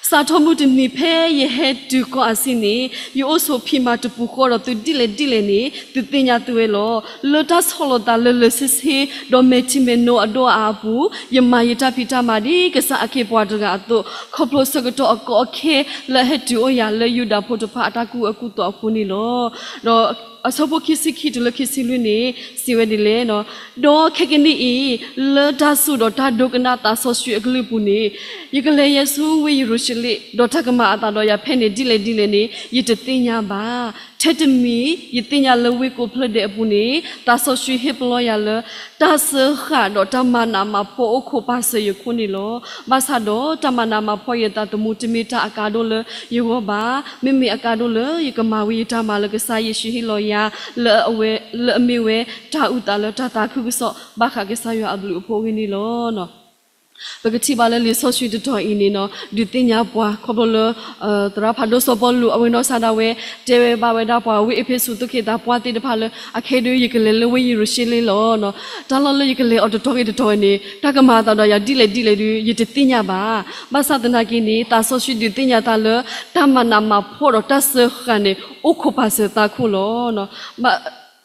စးထီၣ်မုၢ်တနံၤဖဲယဟဲတုၤကီၢ်အၤစံန့ၣ် ယအိၣ်ဆိးဖံးမၤတပူၤဃီဒီးသုဒ်လဲၣ်ဒ်လဲၣ်န့ၣ် သုသ့ၣ်ညါသုဝဲလီၤ. လၢတၢ်ဆီၣ်လီၤသးလၢလၢာ်ဆ့ဆ့ ဒီးမဲာ်ထံမဲာ်နိအဒိၣ်အအါအပူၤ ယမၤယတၢ်ဖံးတၢ်မၤဒ်ကစၢ်အခ့အပှၤတဂၤအသိး ခီဖျိဆၢကတီၢ်အကီအခဲလၢအဟဲတုၤအိၣ်ယၤလၢယူဒၤဖိတဖၣ်အတၢ်ကူၣ်အၢကူၣ်သီအဃိန့ၣ်လီၤ. ဒီးအဆၢဖိခံဆံခံတုၤလၢခံဆံလွံၢ်န့ၣ် စံးဝဲဒ်လဲၣ်နီၤ ဒီးခဲကနံၣ်အံၤ လၢတၢ်စူၢ်ဒီးတၢ်ဒိကနၣ်သးစီဆှံအကလုၢ်ပူၤန့ၣ် ယကလဲၤယဲၢ်ဆူဝ့ၢ်ယရူၤၡလ့ၣ် ဒီးတၢ်ကမၤအသးဒီးယၤဖဲန့ၣ်ဒ်လဲၣ်ဒ်လဲၣ်န့ၣ် ယတသ့ၣ်ညါဘၣ်. ထဲတမံၤ ယသ့ၣ်ညါလၢဝ့ၢ်ကိးဖျၢၣ်ဒဲးအပူၤန့ၣ် သးစီဆှံဟ့ၣ်ပလီၢ်ယၤလၢ တၢ်စၢဃာ်ဒီးတၢ်မၤနးမၤဖှီၣ်အိၣ်ခိးပာ်စၢၤယခိၣ်န့ၣ်လီၤ. ဘၣ်ဆၣ်ဒီးတၢ်မၤနးမၤဖှီၣ်ယသးသမူတမ့ၢ်တၢ်အကါဒိၣ်လၢယဂီၢ်ဘၣ်. မ့မ့ၢ်အကါဒိၣ်လၢယကမၤဝံၤယတၢ်မၤလၢကစၢ်ယ့ၣ်ၡူးဟ့ၣ်လီၤယၤ လၢအဝဲ လၢအမ့ၢ်ဝဲတၢ်အုၣ်သးလၢတၢ်သးခုကစီၣ်ဘၣ်ဃးကစၢ်ယွၤအဘျုးအဖှိၣ်အဂ့ၢ်န့ၣ်လီၤ. ပကထံၣ်ဘၣ်လၢလံာ်စီဆှံတတီၤအံၤန့ၣ်နီၤ ဒုးသ့ၣ်ညါပှၤ ခီဖျိလၢ သရၣ်ဖးဒိၣ်စီၤပီလူး အဝဲနီၢ်ကစၢ်ဒၣ်ဝဲ တဲဝဲဘၣ်ဝဲဒၣ်ပှၤဝ့ၢ်အ့းဖ့းစူး သူၣ်က့သးပှၢ်သ့ၣ်တဖၣ်လၢ အခဲဒုး ယကလဲၤလၢဝ့ၢ်ယရူၤၡလ့ၣ်လီၤ. တၢ်လီၢ်လၢယကလဲၤအီၤတတီၤဂ့ၤတတီၤဂ့ၤန့ၣ် တၢ်ကမၤအသးဒီးယၤဒ်လဲၣ်ဒ်လဲၣ်ဒုး ယတသ့ၣ်ညါဘၣ်. ဘၣ်ဆၣ်သနာ်က့န့ၣ် သးစီဆှံဒုးသ့ၣ်ညါသးလၢ တၢ်မၤနးမၤဖှီၣ်ဒီးတၢ်စၢဃာ်န့ၣ် အိၣ်ခိးပာ်စၢၤသးခိၣ်လီၤ.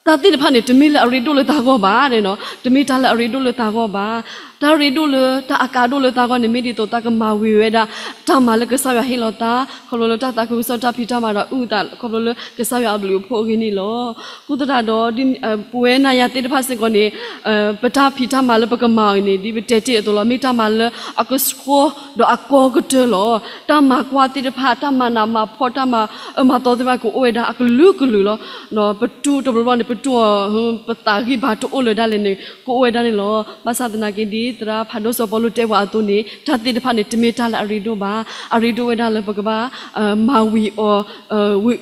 တၢ်သ့ၣ်တဖၣ်န့ၣ် တမ့ၢ်လၢအရ့ဒိၣ်လၢသးဂီၢ်ဘၣ်, တမ့ၢ်တၢ်လၢအရ့ဒိၣ်လၢသးဂီၢ်ဘၣ်. တၢ်ရ့ဒိၣ်လၢတၢ်အကါဒိၣ်လၢသးဂီၢ်န့ၣ် မ့ၢ်ဒ်သိးသးကမၤဝံၤဝဲဒၣ် တၢ်မၤလၢကစၢ်ယွၤဟ့ၣ်လီၤသး ခီဖျိလၢတၢ်သးခုကစီၣ်တၢ်ဖံးတၢ်မၤဒီးအုၣ်သး ခီဖျိလၢကစၢ်ယွၤအဘျုးအဖှိၣ်အဂ့ၢ်န့ၣ်လီၤ. အဃိသတးဒီး ပဝဲနၤယၤသ့ၣ်တဖၣ်စ့ၢ်ကီးန့ၣ် ပတၢ်ဖံးတၢ်မၤလၢပကမၤအီၤန့ၣ် ဒ်ပတဲတ့ၢ်အသိးလီၤ. မ့ၢ်တၢ်မၤလၢအကဆှီဒီးအကီကတၢၢ်လီၤ. တၢ်မၤကွၢ်သ့ၣ်တဖၣ် တၢ်မၤနးမၤဖှီၣ် တၢ်မၤအၢမၤသီသ့ၣ်တဖၣ် ကအိၣ်ဝဲဒၣ်အကလုာ်ကလုာ်လီၤ. ပတူၢ်တဘျီဘျီန့ၣ် ပတူၢ်အီၤ ပသးဂံၢ်ဘါတအိၣ်လၢၤဒၣ်လဲာ်န့ၣ် ကအိၣ်ဝဲဒၣ်န့ၣ်လီၤ. ဘၣ်ဆၣ်သနာ်က့ ဒ်သရၣ်ဖးဒိၣ်စီၤပီလူးတဲပှၤအသိးန့ၣ် တၢ်သ့ၣ်တဖၣ်န့ၣ် တမ့ၢ်တၢ်လၢအရ့ဒိၣ်ဘၣ်. အရ့ဒိၣ်ဝဲဒၣ်လၢပကဘၣ် မၤဝံၤအီၤ ဝံ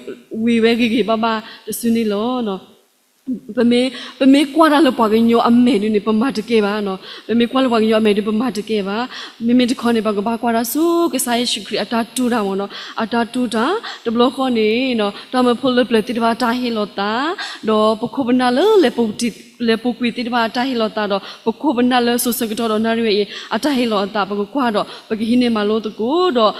ၤဝဲဂ့ၤဂ့ၤဘၣ်ဘၣ်တစုန့ၣ်လီၤ. ပမ့ၢ်ကွၢ်တၢ်လၢပှၤကညီအမဲာ်ဒုးန့ၣ် ပမၤတကဲဘၣ်. ပမ့ၢ်ကွၢ်လၢပှၤကညီအမဲာ်ဒုး ပမၤတကဲဘၣ်. မ့မ့ၢ်တခီန့ၣ် ပကဘၣ်ကွၢ်တၢ်ဆူကစၢ်ယ့ၣ်ၡူးခရံာ်အတၢ်တူၢ်တၢ်မ့ၢ်နီၤ, အတၢ်တူၢ်တၢ် တဘျီဃီန့ၣ် တၢ်မၢဖိလၢပျၢၤသ့ၣ်တဖၣ်အတၢ်ဟ့ၣ်လီၤသး, ဒီးပခိၣ်ပနၢ်လၢ လဲၤပူၤကွံာ်သ့ၣ်တဖၣ်အတၢ်ဟ့ၣ်လီၤသးဒီး ပခိၣ်ပနၢ်လၢစိၤဆၢကတီၢ်ဒီးနၣ်ရံၣ်ဝဲအံၤ အတၢ်ဟ့ၣ်လီၤအသး ပကကွၢ်ဒီး ပကဟံးန့ၢ်မၤလိသကိးဒီး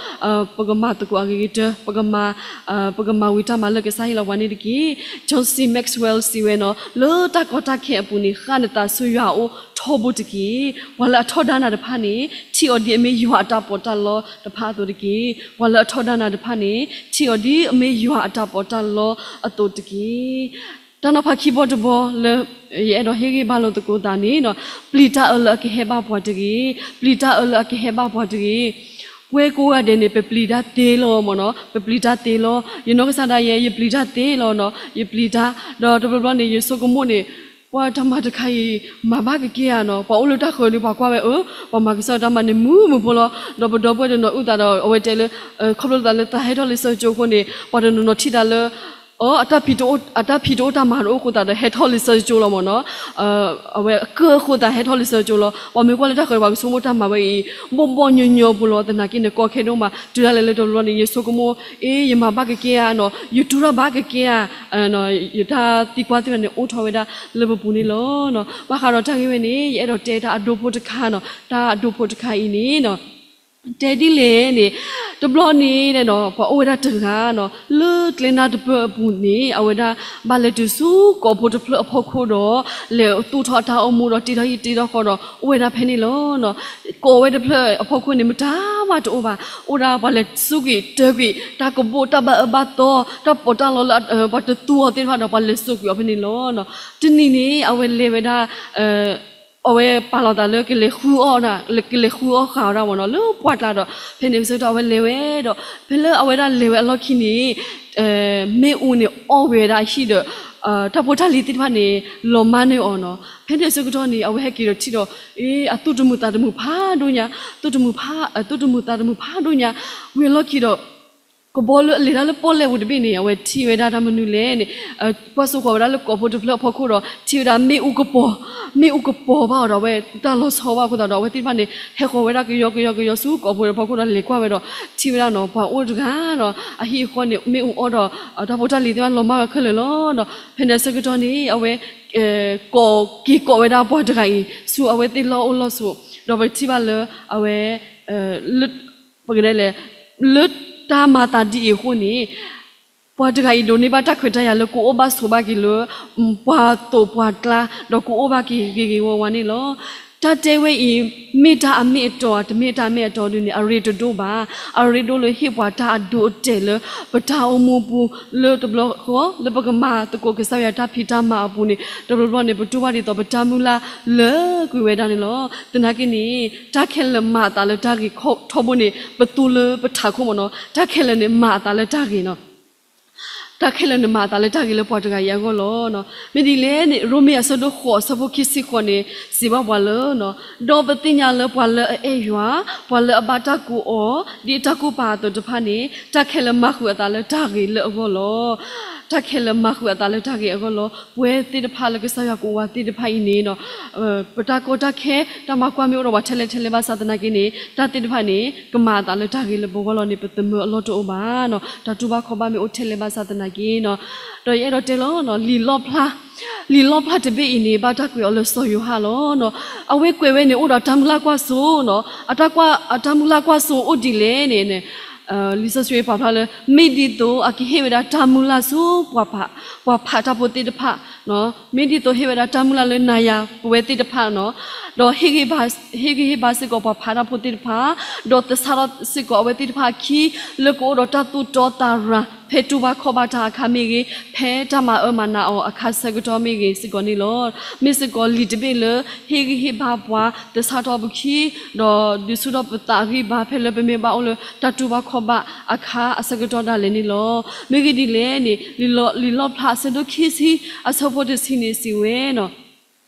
ပကမၤသကိးအဂ့ၤကတၢၢ်, ပကမၤဝံၤတၢ်မၤလၢကစၢ်ဟ့ၣ်လီၤပှၤန့ၣ်တက့ၢ်. John C Maxwell စံးဝဲနီၤ, လၢတၢ်ကီတၢ်ခဲအပူၤန့ၣ် ဃၣ်နသးဆူယွၤအအိၣ်ထီဘိတက့ၢ်. ပှၤလၢအထီဒါနၤတဖၣ်န့ၣ် ထံၣ်အီၤဒ်အမ့ၢ်ယွၤအတၢ်ပီးတၢ်လီတဖၣ်အသိးတက့ၢ်. ပှၤလၢအထီဒါနၤတဖၣ်န့ၣ် ထံၣ်အီၤဒ်အမ့ၢ်ယွၤအတၢ်ပီးတၢ်လီအသိးတက့ၢ်. တၢ်နီၤဖးခံဘီတဘီလၢ ယအဲၣ်ဒိးဟ့ၣ်ဂံၢ်ဘါလိာ်သကိးသးန့ၣ် ပျံၤတၢ်အၢလၢအကဟဲဘၣ်ပှၤတဂ့ၤ, ပျံၤတၢ်အၢလၢအကဟဲဘၣ်ပှၤတဂ့ၤ. ပှၤကိးဂၤဒဲးန့ၣ် ပပျံၤတၢ်သ့လီၤမ့ၢ်နီၤ, ပပျံၤတၢ်သ့လီၤ. ယနီၢ်ကစၢ်ဒၣ်ယဲ ယပျံၤတၢ်သ့လီၤနီၤ, ယပျံၤတၢ်, ဒီးတဘျီဘျီန့ၣ် ယဆိကမိၣ်န့ၣ် ပှၤတၢ်မၤတခါအံၤ မၤဘၣ်ကကဲဧါနီၤ, ပှၤအိၣ်လၢတၢ်ဃၢၤဒီး ပှၤကွၢ်ဝဲအၢ, ပှၤမၤကစၢ်တၢ်မၤန့ၣ် မုာ်မုာ်ဖိလီၤ. ဒီးပဒီပုၢ်ဝဲၢ်တနီၤအုၣ်သးဒီး အဝဲတဲလၢ ခီဖျိသးလၢသးဟဲထီၣ်လံာ်စီဆှံကၠိအဃိန့ၣ် ပှၤတနီၤနီၤထံၣ်သးလၢ အတၢ်ဖံးတအိၣ်တၢ်မၤတအိၣ်အဃိသတးဒီး ဟဲထီၣ်လံာ်စီဆှံကၠိလီၤမ့ၢ်နီၤ. အဝဲအကၢၢ်အဃိသတးဟဲထီၣ်လံာ်စီဆှံကၠိလီၤ. ပှၤမ့ၢ်ကွၢ်လၢတၢ်ဃၢၤဒီး ပှၤကဆိကမိၣ်တၢ်မၤဝဲအံၤ ဘီၣ်ဘီၣ်ညီညီဖိလီၤ. သနာ်က့န့ၣ် ကီခဲဒိၣ်မး တုၤဒၣ်လဲာ်လၢတဘျီန့ၣ် ယဆိကမိၣ် အ့ ယမၤဘၣ်ကကဲဧါနီၤ, ယတူၢ်တၢ်ဘၣ်ကကဲဧါ, ယတၢ်သံကွၢ်သ့ၣ်တဖၣ်န့ၣ် အိၣ်ထီၣ်ဝဲဒၣ်လၢပပူၤန့ၣ်လီၤ. ဘၣ်ဃးဒီးတၢ်ဂ့ၢ်ဝဲန့ၣ် ယအဲၣ်ဒိးတဲတၢ်အဒိဖိတခါနီၤ, တၢ်အဒိဖိတခါအံၤန့ၣ် တဲဒ်လဲၣ်န့ၣ် တဘျီန့ၣ် ပှၤအိၣ်ဝဲဒၣ်တဂၤနီၤ လၢကျဲနၢ်တပၢၢ်အပူၤန့ၣ် အဝဲဒၣ်ဘၣ်လဲၤတုၤဆူကိးဖိတဖျၢၣ်အဖီခိၣ်ဒီး လဲၤသူၣ်ထီၣ်အတၢ်အိၣ်မူဒီး တ့ထီၣ်ဟံၣ်တ့ထီၣ်ဃီဒီး အိၣ်ဝဲဒၣ်ဖဲန့ၣ်လီၤ. ကိးဝဲတဖျၢၣ်အဖီခိၣ်န့ၣ် မတၤမးတအိၣ်ဘၣ်, အိၣ်ဒၣ်ပှၤလဲၤစူးကွံာ်တၢၤကွံာ် တၢ်ကဘိၣ်တၢ်ဘၣ်အၢဘၣ်သီ တၢ်ပီးတၢ်လီလၢ ပှၤတသူအီၤသ့ၣ်တဖၣ်ဒီး ပှၤလဲၤစိာ်ကွံာ်အီၤဖဲန့ၣ်လီၤ. တနံၤန့ၣ် အဝဲလဲၤဝဲဒၣ် အဝဲပာ်လီၤသးလၢကလဲၤဃုအီၣ် ကလဲၤဃုအီၣ်ဃာ်ဝဲဒၣ်မ့ၢ်နီၤ လၢပှၢ်ကျါဒီး ဖဲန့ၣ်အဆၢကတီၢ်အဝဲလဲၤဝဲဒီး ဖဲလၢအဝဲဒၣ်လဲၤဝဲအလီၢ်ခံန့ၣ် မ့ၣ်အူန့ၣ်အီၣ်ဝဲဒၣ်အဟံၣ်ဒီး တၢ်ဖိတၢ်လံၤသ့ၣ်တဖၣ်န့ၣ် လီၤမၢ်န့ၢ်အီၤနီၤ. ဖဲန့ၣ်အဆၢကတီၢ်န့ၣ် အဝဲဟဲက့ၤဒီးထံၣ်ဒီး အ့ အသူၣ်တမုာ်သးတမုာ်ဖးဒိၣ်ညါ, သူၣ်တမုာ်ဖး သူၣ်တမုာ်သးတမုာ်ဖးဒိၣ်ညါ, ဝံၤအလီၢ်ခံဒီး ကဘီလၢအလဲၤတၢ်လၢပီၣ်လဲၣ်ပူၤတဘ့ၣ်န့ၣ် အဝဲထံၣ်ဝဲဒၣ်တၢ်မနုၤလဲၣ်န့ၣ် ကွၢ်စိဃီၤဝဲဒၣ်လၢကိးဖိတဖျၢၣ်အဖီခိၣ်ဒီး ထံၣ်ဝဲဒၣ်မ့ၣ်အူကပီၤ, မ့ၣ်အူကပီၤဘၣ်အီၤဒီး အဝဲတၢ်လီၤဆီဘၣ်အဃိသတးဒီး အဝဲသ့ၣ်တဖၣ်န့ၣ် ဟဲဃီၤဝဲဒၣ်ကယီကယီကယီဆူကိးဖိအဖီခိၣ်ဒီးလဲၤကွၢ်ဝဲဒီး ထံၣ်ဝဲဒၣ်နီၤ ပှၤအိၣ်တဂၤနီၤ အဟံၣ်အဃီန့ၣ် မ့ၣ်အူအီၣ်ဒီး တၢ်ဖိတၢ်လံၤသ့ၣ်တဖၣ်လီၤမၢ်ဝဲခဲလၢာ်လီၤ. ဖဲန့ၣ်အဆၢကတီၢ်န့ၣ် အဝဲ ကိးက့ၤကိးဝဲဒၣ်ပှၤတဂၤအံၤ ဆူအဝဲသ့ၣ်လီၢ်အိၣ်လီၢ်ဆိး ဒီးပထံၣ်ဘၣ်လၢ အဝဲ ပကတဲလဲၣ် လၢတၢ်မၤသးဒ်အံၤအဃိန့ၣ် ပှၤတဂၤအံၤဒိးန့ၢ်ဘၣ်တၢ်ခွဲးတၢ်ယာ်လၢကအိၣ်ဘၣ်ဆိးဘၣ်က့ၤလၢ ပှၤသိးပှၤကျါ ဒီးကအိၣ်ဘၣ်က့ၤဂ့ၤဂ့ၤဝါဝါန့ၣ်လီၤ. တၢ်တဲဝဲအံၤ မ့ၢ်တၢ်အမ့ၢ်အတီဧါ တမ့ၢ်တၢ်အမ့ၢ်အတီဒုးန့ၣ် အရ့တဒိၣ်ဘၣ်. အရ့ဒိၣ်လၢဟ့ၣ်ပှၤတၢ်အဒိအတဲာ်လၢ ပတၢ်အိၣ်မူပူၤ လၢတဘျီဃီ လၢပကမၤသကိးကစၢ်ယွၤတၢ်ဖံးတၢ်မၤအပူၤန့ၣ် တဘျီဘျီန့ၣ် ပတူၢ်ဘၣ်ဒ်သိးပတၢ်မုၢ်လၢ်လၢာ်ကွံာ်ဝဲဒၣ်န့ၣ်လီၤ. သနာ်က့န့ၣ် တၢ်ခဲလၢာ်မၤအသးလၢတၢ်ဂ့ၤထီဘိန့ၣ် ပသူလၢပထးခိၣ်မ့ၢ်နီၤ တၢ်ခဲလၢာ်န့ၣ်မၤအသးလၢတၢ်ဂ့ၤနီၤ တၢ်ခဲလၢာ်န့ၣ်မၤအသးလၢတၢ်ဂ့ၤလၢပှၤတဂၤအံၤအဂီၢ်လီၤ. မ့ၢ်ဒ်လဲၣ်န့ၣ် ရိမ့ၤအဆၢဒိၣ်ဃိးအဆၢဖိခံဆံဃိးန့ၣ် စံးဘၣ်ပှၤလၢ ဒီးပသ့ၣ်ညါလၢပှၤလၢအအဲၣ်ယွၤ, ပှၤလၢအဘၣ်တၢ်ကိးအီၤ ဒ်အတၢ်ကူၣ်ပာ်အသိးတဖၣ်န့ၣ် တၢ်ခဲလၢာ်မၤဃုာ်အသးလၢတၢ်ဂ့ၤလၢအဂီၢ်လီၤ. တၢ်ခဲလၢာ်မၤဃုာ်အသးလၢတၢ်ဂ့ၤအဂီၢ်လီၤ. ပဝဲသ့ၣ်တဖၣ်လၢကစၢ်ယွၤကအိၣ်ဝဲသ့ၣ်တဖၣ်အံၤန့ၣ်ဒီး ပတၢ်ကီတၢ်ခဲ တၢ်မၤကွၢ်မ့ၢ်အိၣ်ဒီးပှၤထဲလဲၣ်ထဲလဲၣ်ဘၣ်ဆၣ်သနာ်က့န့ၣ် တၢ်သ့ၣ်တဖၣ်န့ၣ် ကမၤအသးလၢတၢ်ဂ့ၤလၢပဂီၢ်လီၤန့ၣ် ပသမၢအလီၢ်တအိၣ်ဘၣ်နီၤ. တၢ်တူၢ်ဘၣ်ခီၣ်ဘၣ်မ့ၢ်အိၣ်ထဲလဲၣ်ဘၣ်ဆၣ်သနာ်က့နီၤ. ဒီးယအဲၣ်ဒိးတဲလီၤ လံာ်လီၣ်ဖျါ လံာ်လီၣ်ဖျါတဘ့ၣ်အံၤန့ၣ် ဘၣ်တၢ်ကွဲးအီၤလၢစီၤယိၤဟၣ်လီၤ. အဝဲကွဲးဝဲန့ၣ် အိၣ်ဒီးတၢ်မုၢ်လၢ်ကွၢ်စိနီၤ. အတၢ်ကွၢ် အတၢ်မုၢ်လၢ်ကွၢ်စိအိၣ်ဒ်လဲၣ်န့ၣ် လံာ်စီဆှံပာ်ဖျါလၢ မ့ၢ်ဒ်သိးအကဟ့ၣ်ဝဲဒၣ်တၢ်မုၢ်လၢ်ဆူ ပှၤဖးတၢ်ဖိသ့ၣ်တဖၣ်, မ့ၢ်ဒ်သိးဟ့ၣ်ဝဲဒၣ်တၢ်မုၢ်လၢ်လၢနၤယၤပဝဲသ့ၣ်တဖၣ်နီၤ, ဒီးဟ့ၣ်ဂံၢ်ဟ့ၣ်ဘါစ့ၢ်ကီးပှၤဖးတၢ်ဖိသ့ၣ်တဖၣ်, ဒီးသဆၣ်ထီၣ်စ့ၢ်ကီးအဝဲသ့ၣ်တဖၣ်အခံ လၢကအိၣ်ဒီးတၢ်သူၣ်တီသးရၤ ဖဲတူၢ်ဘၣ်ခီၣ်ဘၣ်တၢ်အခါမ့ၢ်ဂ့ၤ, ဖဲတၢ်မၤအၢမၤနးအီၤအခါဆၢကတီၢ်မ့ၢ်ဂ့ၤစ့ၢ်ကီးန့ၣ်လီၤ. မ့ၢ်စ့ၢ်ကီးလံာ်တဘ့ၣ်လၢ ဟ့ၣ်ဂံၢ်ဟ့ၣ်ဘါပှၤ သဆၣ်ထီၣ်ပခံ ဒီးဒုးဆူၣ်ထီၣ်ပသးအဂံၢ်ဘါ ဖဲလၢပမ့ၢ်ဘၣ်အိၣ်လၢတၢ်တူၢ်ဘၣ်ခီၣ်ဘၣ်အခါအဆၢကတီၢ်ဒၣ်လဲာ်န့ၣ်လီၤ. မ့ၢ်ဂ့ၢ်ဒ်လဲၣ်န့ၣ် လံာ်လီၣ်ဖျါအဆၢဒိၣ်ခံဆံ အဆၢဖိတဆံန့ၣ်စံးဝဲနီၤ,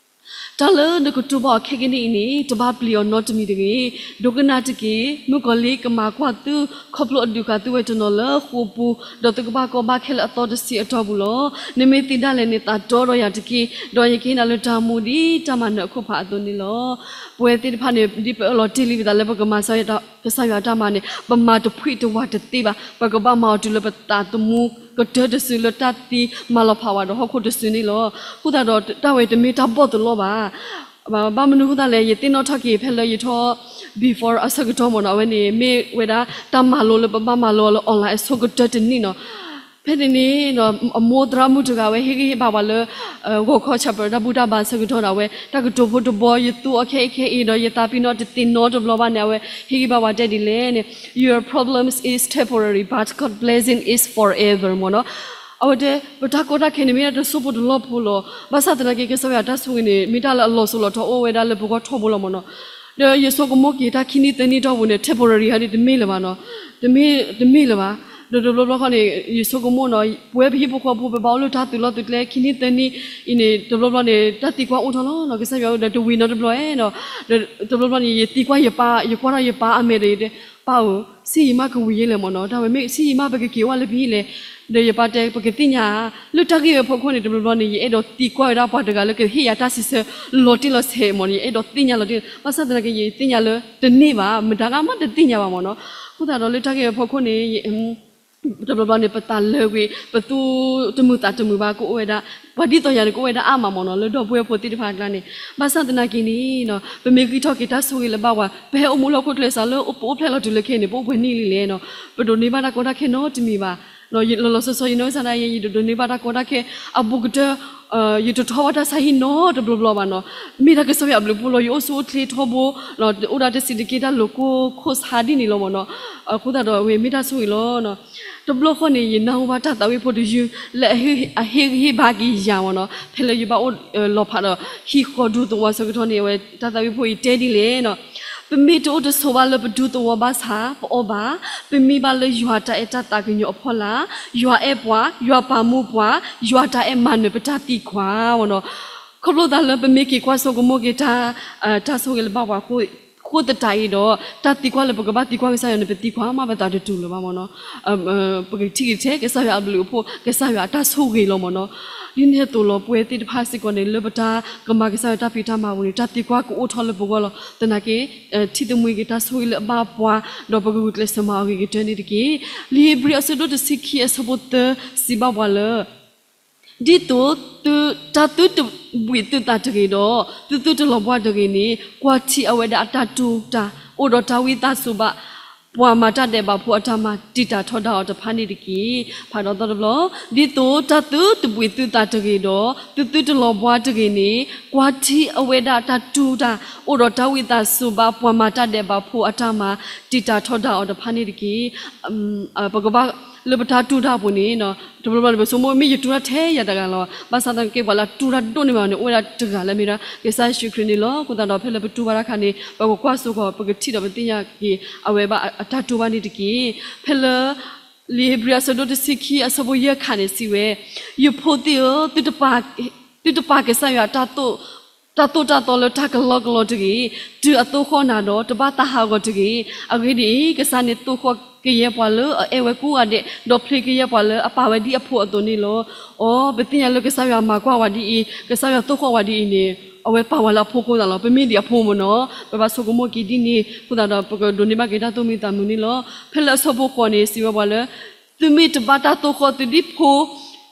တၢ်လၢနကတူၢ်ဘၣ်အီၤခဲကနံၣ်အံၤန့ၣ် တဘၣ်ပျံၤအီၤနီတမံၤတဂ့ၤ. ဒိကနၣ်တက့ၢ်. မုၣ်ကီၤလံၢ်ကမၤကွၢ်သု ခီဖျိအဒုးဃာ်သုဝဲတနီၤလၢဃိာ်ပူၤ, ဒီးသုကဘၣ်ကီဘၣ်ခဲလၢာ်အသီတဆံအတီၢ်ပူၤလီၤ. နမ့ၢ်သံဒၣ်လဲာ်န့ၣ် သးတီဒီးယၤတက့ၢ်. ဒီးယကဟ့ၣ်နၤလၢတၢ်မူဒ်တၢ်မၤနၢၤအခိၣ်ဖးအသိးန့ၣ်လီၤ. ပဝဲသ့ၣ်တဖၣ်န့ၣ် ဒ်ပအၢၣ်လီၤတ့ၢ်လံပသးလၢပကမၤကစၢ်ယွၤတၢ်မၤန့ၣ် ပမၤတဖှံတဝးတသ့ဘၣ်. ပကဘၣ်မၤအီၤတုၤလၢပသးသမူကတၢၢ်တစုလၢတၢ်သံမၤလီၤဖးဝဲဒီးဟီၣ်ခိၣ်တစုန့ၣ်လီၤ. အဃိသတးဒီးတၢ်ဝဲတမ့ၢ်တၢ်ဘီၣ်သလီၢ်ဘၣ်. ဘၣ်မနုၤအဃိသတးလဲၣ် ယသ့ၣ်နီၣ်ထီၣ်က့ၤဖဲလၢယထီၣ် before အဆၢကတီၢ်မ့ၢ်နီၤ အဝဲန့ၣ် မ့ၢ်ဝဲဒၣ်တၢ်မၤလိလၢပဘၣ်မၤလိအီၤလၢ online အဆိကတၢၢ်တနံၣ်နီၤ. ဖဲန့ၣ်န့ၣ် အမိၢ်သရၣ်မုၣ်တဂၤဝဲဟ့ၣ်ဂံၢ်ဟ့ၣ်ဘါပှၤလၢ ဂီၤခီ shepherd တၢ်ဘူၣ်တၢ်ဘါဆၢကတီၢ်ဒၣ်ဝဲ တၢ်ကတိၤဖိတဘီ ယသူအီၤခဲအံၤခဲအံၤဒီး ယသးပ့ၤနီၣ်တသ့ၣ်နီတဘျီဘၣ်န့ၣ် အဝဲဟ့ၣ်ဂံၢ်ဘါပှၤတဲဒ်လဲၣ်န့ၣ် Your problems is temporary, but God's blessing is forever မ့ၢ်နီၤ. အဝဲတဲ ပတၢ်ကီတၢ်ခဲန့ၣ် မ့ၢ်ဒၣ်တစိၢ်ဖိတလီၢ်ဖိလီၤ. ဘၣ်ဆၣ်သနာ်က့ ကစၢ်ယွၤတၢ်ဆိၣ်ဂ့ၤန့ၣ် မ့ၢ်တၢ်လၢအလီၤစိၤလီၤထီအိၣ်ဝဲဒၣ်လၢပဂီၢ်ထီဘိလီၤမ့ၢ်နီၤ. ဒီးယဆိကမိၣ်က့ၤတၢ်ခံနံၣ်သၢနံၣ်တီၢ်ပူၤန့ၣ် temporary ဟဲဒ်တမ့ၢ်လၢၤဘၣ်နီၤ. တမ့ၢ် တမ့ၢ်လၢၤဘၣ်. ဒီးတဘျီဘျီခီန့ၣ် ယဆိကမိၣ်နီၤ ပဝဲပဟံၣ်ဖိဃီဖိ ပဘၣ်အိၣ်လၢတၢ်သုးလီၢ်သုးကျဲခံနံၣ်သၢနံၣ်အံၤန့ၣ် တဘျီဘျီန့ၣ် တၢ်သံကွၢ်အိၣ်ထီၣ်လီၤနီၤ. ကစၢ်ယွၤဒီးတဝံၤနီတဘျီဧါနီၤ. ဒီးတဘျီဘျီန့ၣ် ယသံကွၢ်ယပၢ် ယကွၢ်ထီၣ်ယပၢ်အမဲာ်ဒီးယတဲ ပၢ်ဧၢ, ဆံးယံာ်မးကဝံၤယဲလဲၣ်မ့ၢ်နီၤ. တၢ်ဝဲမ့ၢ်ဆံးယံာ်မး ပကက့ၤအိၣ်ဝဲလၢပဟံၣ်လဲၣ်. ဒီးယပၢ်တဲ ပကသ့ၣ်ညါဧါ. လၢတၢ်ဂ့ၢ်ဝဲအဖီခိၣ်န့ၣ် တဘျီဘျီန့ၣ် ယအဲၣ်ဒိးသံကွၢ်ဝဲဒၣ်ပှၤတဂၤလၢကဟ့ၣ်ယၤတၢ်စံးဆၢလီၤတံၢ်လီၤဆဲးမ့ၢ်နီၤ. ယအဲၣ်ဒိးသ့ၣ်ညါလီၤတံၢ် ဘၣ်ဆၣ်သနာ်က့ ယသ့ၣ်ညါလၢတန့ၢ်ဘၣ်, မတၤဂၤမးတသ့ၣ်ညါဘၣ်မ့ၢ်နီၤ. အဃိသတးဒီးလၢတၢ်ဂ့ၢ်ဝဲအဖီခိၣ်န့ၣ် တဘျီဘျီန့ၣ် ပသးလၢာ်ကွံာ် ပသူတမုာ်သးတမုာ်ဘၣ် ကအိၣ်ဝဲဒၣ် ပှၤဒ်သိးယၤန့ၣ် ကအိၣ်ဝဲဒၣ်အါမးမ့ၢ်နီၤ လၢဒီပုၢ်ဝဲၢ်ဖိသ့ၣ်တဖၣ်အကျါန့ၣ်. ဘၣ်ဆၣ်သနာ်က့န့ၣ် ပမ့ၢ်ဂံၢ်ထီၣ်က့ၤတၢ်ဆိၣ်ဂ့ၤလၢဘၣ်ပှၤ ပဟဲအိၣ်မူလၢဟီၣ်ခိၣ်ချၢစးလၢ ပအိၣ်ဖျဲၣ်လီၤတုၤလၢခဲအံၤန့ၣ် ပအိၣ်ပှဲၤနံၣ်လံလဲၣ်နီၤ. ပဒိးန့ၢ်ဘၣ်တၢ်ကီတၢ်ခဲနီတမံၤဘၣ်. လီၤလီၤဆီဆီ ယနီၢ်ကစၢ်ဒၣ် ယ ယဒိးန့ၢ်ဘၣ်တၢ်ကီတၢ်ခဲအဘူးကတၢၢ် ယတထီၣ်ဘၣ်တၢ်ဆါဟံၣ်နီတဘျီဘျီဘၣ်နီၤ. မ့ၢ်ဒၣ်ကစၢ်ယွၤအဘျုးအဖှိၣ်လီၤ ယအိၣ်ဆူၣ်အိၣ်ချ့ထီဘိ အိၣ်ဒၣ်တဆံးတက့ၢ်တၢ်လိာ်ကွဲခိၣ်ဆါဒ်န့ၣ်လီၤမ့ၢ်နီၤ. အဃိသတးဒီး အဝဲမ့ၢ်တၢ်ဆိၣ်ဂ့ၤလီၤ. တဘျီဃီန့ၣ် ယနၢ်ဟူဘၣ်တၢ်သးဝံၣ်ဖိတယုၢ် လၢအဟ့ၣ်ဂံၢ်ဟ့ၣ်ဘါက့ၤယၤမ့ၢ်နီၤ ဖဲလၢယဘၣ်အိၣ်လီၤဖးဒီး ဟံၣ်ဃီဒူသဝီဆၢကတီၢ်န့ၣ် အဝဲတၢ်သးဝံၣ်ဖိအံၤတဲဒ်လဲၣ်နီၤ. ပမ့ၢ်တအိၣ်တဆိးဘၣ်လၢပဒူသဝီဘၣ်ဆၣ် ပအီၣ်ဘၣ်, ပမံဘၣ်လၢယွၤတၢ်အဲၣ်တၢ်သးကညီၤအဖီလာ်, ယွၤအဲၣ်ပှၤ, ယွၤပာ်မူပှၤ, ယွၤတၢ်အဲၣ်မၤနၢၤပတၢ်သံကွၢ်မ့ၢ်နီၤ. ခီဖျိသးလၢပမ့ၢ်က့ၤကွၢ်ဆိကမိၣ်က့ၤတၢ် တၢ်ဆိၣ်ဂ့ၤလၢဘၣ်ပှၤအဃိသတးအံၤဒီး တၢ်သံကွၢ်လၢပကဘၣ်သံကွၢ်ကစၢ်ယွၤန့ၣ် ပသံကွၢ်မးပသးတတူၢ်လၢၤဘၣ်မ့ၢ်နီၤ. ပကထံၣ်က့ၤထဲ ကစၢ်ယွၤအဘျုးအဖှိၣ် ကစၢ်ယွၤအတၢ်ဆိၣ်ဂ့ၤလီၤမ့ၢ်နီၤ. ဒ်န့ၣ်အသိးလီၤ ပဝဲသ့ၣ်တဖၣ်စ့ၢ်ကီးန့ၣ် လၢပတၢ်ကမၤကစၢ်ယွၤတၢ်ဖံးတၢ်မၤပူၤန့ၣ် တၢ်သံကွၢ်ကအိၣ်ထီၣ်လၢပဂီၢ်လီၤ. သနာ်က့ ထံၣ်သမူက့ၤတၢ်ဆိၣ်ဂ့ၤလၢအဘၣ်ပှၤ ဒီးပကဂုာ်ကျဲးစၢးမၤအီၤဂ့ၤကတၢၢ်န့ၣ်တက့ၢ်. လံာ်ဧ့ၤဘြံၤအဆၢဒိၣ်တဆံခံအဆၢဖိသၢ စံးဘၣ်ပှၤလၢ ဒ်သိး တၢ်သုတဘှံးသုသးတဂ့ၤဒီး သုသုတလီၤဘှါတဂ့ၤန့ၣ် ကွၢ်ထံအဝဲဒၣ်အတၢ်တူၢ်တၢ် အိၣ်ဒီးတၢ်ဝံသးစူၤဘၣ် ပှၤမၤတၢ်ဒဲးဘးဖိအတၢ်မၤ တံာ်တာ်ထီဒါအီၤတဖၣ်န့ၣ်တက့ၢ်. ဖးဒီးသီတဘျီ, ဒ်သိးတၢ်သုတဘှံးသုသးတဂ့ၤဒီး သုသုတလီၤဘှါတဂ့ၤန့ၣ် ကွၢ်ထံအဝဲဒၣ်တၢ်တူၢ်တၢ် အိၣ်ဒီးတၢ်ဝံသးစူၤဘၣ် ပှၤမၤတၢ်ဒဲးဘးဖိအတၢ်မၤ တံာ်တာ်ထီဒါအီၤတဖၣ်န့ၣ်တက့ၢ်. ပကဘၣ်လၢပတၢ်တူၢ်တၢ်အပူၤန့ၣ် တဘျီဘျီန့ၣ် ပဆိကမိၣ် မ့ၢ်ယတူၢ်တၢ်ထဲယၤတဂၤလီၤ. ဘၣ်ဆၣ်သနာ်က့ ပှၤလၢအတူၢ်တၢ်ဒိၣ်န့ၢ်ဘၣ်န့ၣ် အိၣ်ဝဲဒၣ်တဂၤလၢမ့ၢ်ဒၣ် ကစၢ်ယ့ၣ်ၡူးခရံာ်န့ၣ်လီၤ. အဃိသတးဒီး ဖဲလၢပတူၢ်ဘၣ်တၢ်အခါန့ၣ် ပကကွၢ်စိကီး ပကထံၣ်ဒီးပသ့ၣ်ညါက့ၤ အဝဲဘၣ်အတၢ်တူၢ်ဘၣ်န့ၣ်တက့ၢ်. ဖဲလၢ လံာ်ဧ့ၤဘြံၤအဆၢဒိၣ်တဆံခံအဆၢဖိယဲၢ်ခါန့ၣ် စံးဝဲ, ယဖိသ့ၣ်ဧၢ, သုတပာ်ကစၢ်ယွၤတၢ်သိၣ် တၢ်သိၣ်တၢ်သီလၢတၢ်ကလီကလီတဂ့ၤ, တုၤအသိၣ်ဃီၣ်နၤဒီး တဘၣ်သးဟးဂီၤတဂ့ၤ. အဂ့ၢ်ဒ်အံၤ, ကစၢ်န့ၣ်သိၣ်ဃီၣ်ကယဲၢ်ပှၤလၢအအဲၣ်ဝဲကိးဂၤဒဲး, ဒီးဖျ့ကယဲၢ်ပှၤလၢအပာ်ဝဲဒ်အဖိအသိးန့ၣ်လီၤ. အိ, ပသ့ၣ်ညါလၢကစၢ်ယွၤမၤကွၢ်ဝဲဒ်အံၤ, ကစၢ်ယွၤသိၣ်ဃီၣ်ဝဲဒ်အံၤန့ၣ်, အဝဲပာ်ဝဲလၢအဖိအဃိသတးလီၤ. ပမ့ၢ်ဒံးအဖိမ့ၢ်နီၤ, ပဘၣ်ဆိကမိၣ်က့ၤဒ်န့ၣ်အဃိသတးဒီး ပကဒိးန့ၢ်ဘၣ်က့ၤတၢ်သူၣ်မံသးမုာ်န့ၣ်လီၤ. ဖဲလၢအဆၢဖိဃိးန့ၣ် စံးဝဲပှၤလၢ သုမ့ၢ်တဘၣ်တၢ်သိၣ်ဃီၣ်သုဒ်ဖိ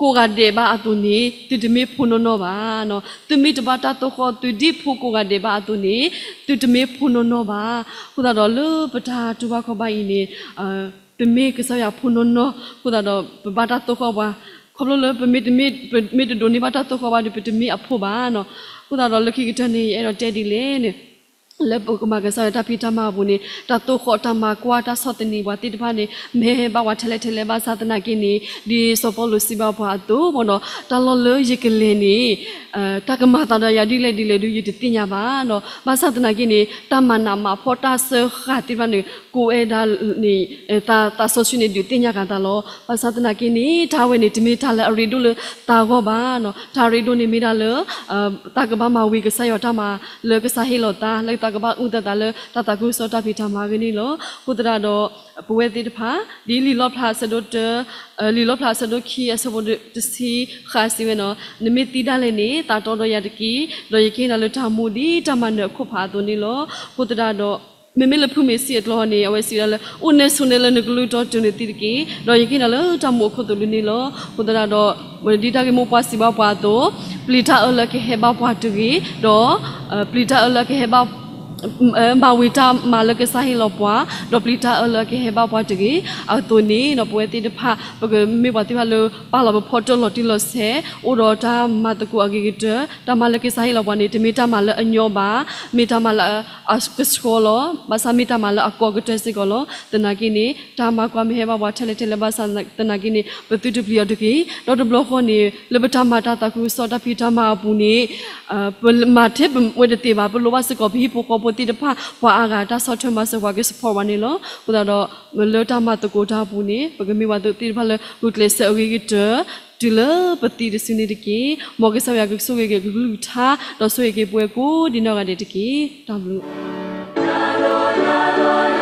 ကိးဂၤဒဲးဘၣ်အသိးန့ၣ် သုတမ့ၢ်ဖိနီၢ်နီၢ်ဘၣ်. သုမ့ၢ်တဘၣ်တၢ်သိၣ်ဃီၣ်သုဒ်ဖိကိးဂၤဒဲးဘၣ်အသိးန့ၣ် သုတမ့ၢ်ဖိနီၢ်နီၢ်ဘၣ်. အဃိသတးဒီးလၢပတၢ်တူၢ်ဘၣ်ခီၣ်ဘၣ်အံၤန့ၣ်, ပမ့ၢ်ကစၢ်ယွၤဖိနီၢ်နီၢ်အဃိသတးဒီး ပဘၣ်တၢ်သိၣ်ဃီၣ်ပှၤ, ခီဖျိလၢပမ့ၢ်တဒိးန့ၢ်ဘၣ်တၢ်သိၣ်ဃီၣ်ဘၣ်ဒီး ပတမ့ၢ်အဖိဘၣ်. အဃိသတးဒီးလၢခံကတၢၢ်န့ၣ် ယအဲၣ်ဒိးတဲဒ်လဲၣ်န့ၣ် လၢပကမၤကစၢ်ယွၤတၢ်ဖံးတၢ်မၤအပူၤန့ၣ် တၢ်သိၣ်ဃီၣ်တၢ်မၤကွၢ်တၢ်ဆီၣ်သနံးပှၤသ့ၣ်တဖၣ်န့ၣ် မ့ၢ်ဟဲဘၣ်ပှၤထဲလဲၣ်ထဲလဲၣ်ဘၣ်ဆၣ်သနာ်က့န့ၣ် ဒ်စီၤပီလူးစံးဘၣ်ပှၤအသိးမ့ၢ်နီၤ, တၢ်လီၢ်လၢယကလဲၤန့ၣ် တၢ်ကမၤသးဒီးယၤဒ်လဲၣ်ဒ်လဲၣ်ဒီး ယတသ့ၣ်ညါဘၣ်နီၤ. ဘၣ်ဆၣ်သနာ်က့န့ၣ် တၢ်မၤနးမၤဖှီၣ်တၢ်စၢဃာ်သ့ၣ်တဖၣ်န့ၣ် ကိးဝဲဒၣ်န့ၣ် သးစီဆှံန့ၣ် ဒုးသ့ၣ်ညါဃာ်သးလီၤ. ဘၣ်ဆၣ်သနာ်က့န့ၣ် တၢ်ဝဲန့ၣ် တမ့ၢ်တၢ်လၢအရ့ဒိၣ်လၢသးဂီၢ်ဘၣ်နီၤ. တၢ်ရ့ဒိၣ်န့ၣ်မ့ၢ်ဒၣ်လၢ သးကဘၣ်မၤဝံၤကစၢ်ယွၤတၢ်မၤလၢကစၢ်ဟ့ၣ်လီၤသး လၢသးကဘၣ်အုၣ်သးသးလၢတၢ်သးခုကစီၣ်တၢ်ဖံးတၢ်မၤအဂ့ၢ်န့ၣ်လီၤ. အဃိသတးဒီး ပဝဲသ့ၣ်တဖၣ် ဒ်လံာ်လီၣ်ဖျါအဆၢဒိၣ်တၢ လံာ်လီၣ်ဖျါအဆၢဒိၣ်ခံအဆၢဖိတဆံဃိးစံးဝဲနီၤ, နမ့ၢ်သံဒၣ်လဲာ်န့ၣ် သးတီဒီးယၤတက့ၢ်, ဒီးယကဟ့ၣ်နၤလၢတၢ်မူဒ်တၢ်မၤနၢၤအခိၣ်ဖးအသိးန့ၣ်လီၤ. အဃိသတးဒီး မ့မ့ၢ်လၢဖုၣ်မ့ၤစံၣ်အကျိၤန့ၣ် အဝဲစံးဝဲဒၣ်လၢ အိၣ်နဲဆိးနဲလၢနကလုၢ်တီတုၤနသံတက့ၢ်, ဒီးယကဟ့ၣ်နၤလၢတၢ်မူအခိၣ်သလုးန့ၣ်လီၤ. အဃိသတးဒီး ဒ်တၢ်ဂ့ၢ်မိၢ်ပှၢ်စံးဘၣ်ပှၤအသိး, ပျံၤတၢ်အၢလၢကဟဲဘၣ်ပှၤတဂ့ၤ, ဒီး ပျံၤတၢ်အၢလၢကဟဲဘၣ် မၤဝံၤတၢ်မၤလၢကစၢ်ဟ့ၣ်လီၤပှၤ, ဒီးပျံၤတၢ်အၢလၢကဟဲဘၣ်ပှၤတဂ့ၤ. အသိးန့ၣ်ဒီး ပဝဲသ့ၣ်တဖၣ် ပကမ့ၢ်ပှၤသ့ၣ်တဖၣ်လၢ ပာ်လီၤပဖီတၢၣ်လီၤတံၢ်လီၤဆဲး, အိၣ်ဒီးတၢ်မၤသကိးအဂ့ၤကတၢၢ်, တၢ်မၤလၢကစၢ်ဟ့ၣ်လီၤပှၤန့ၣ် တမ့ၢ်တၢ်မၤလၢအညီဘၣ်, မ့ၢ်တၢ်မၤလၢအကဆှီလီၤ, ဘၣ်ဆၣ်မ့ၢ်တၢ်မၤလၢအကီကတၢၢ်စ့ၢ်ကီးလီၤ. သနာ်က့န့ၣ် တၢ်မၤကွၢ်မ့ၢ်ဟဲဘၣ်ပှၤထဲလဲၣ်ထဲလဲၣ်ဘၣ်ဆၣ်သနာ်က့န့ၣ် ပသုတပျံၤအီၤတဂ့ၤ. ဒီးတဘျီဃီန့ၣ် လၢပတၢ်မၤတၢ်သးခုကစီၣ်တၢ်ဖံးတၢ်မၤအပူၤန့ၣ် ပမၤထဲပဝဲတသ့ဘၣ်, ပလိၣ်ဘၣ်စ့ၢ်ကီး ပဟံၣ်ဖိဃီဖိသ့ၣ်တဖၣ် ပှၤအါဂၤတၢ်ဆီၣ်ထွဲမၤစၢၤပှၤက support ပှၤန့ၣ်လီၤ. အဃိသတးဒီး လၢတၢ်မၤသကိးတၢ်အပူၤန့ၣ် ပကမ့ၢ်ပှၤသ့ၣ်တဖၣ်လၢ ဂုာ်ကျဲးစၢးအဂ့ၤကတၢၢ် တုၤလၢပသံတစုန့ၣ်တက့ၢ်. မ်ကစၢ်ယွၤကဆိၣ်ဂ့ၤက့ၤကလုၢ်ကထါ ဒီးဆိၣ်ဂ့ၤက့ၤပဝဲကိးဒံးနီၢ်ဂၤဒဲးတက့ၢ်. တၢ်ဘျုး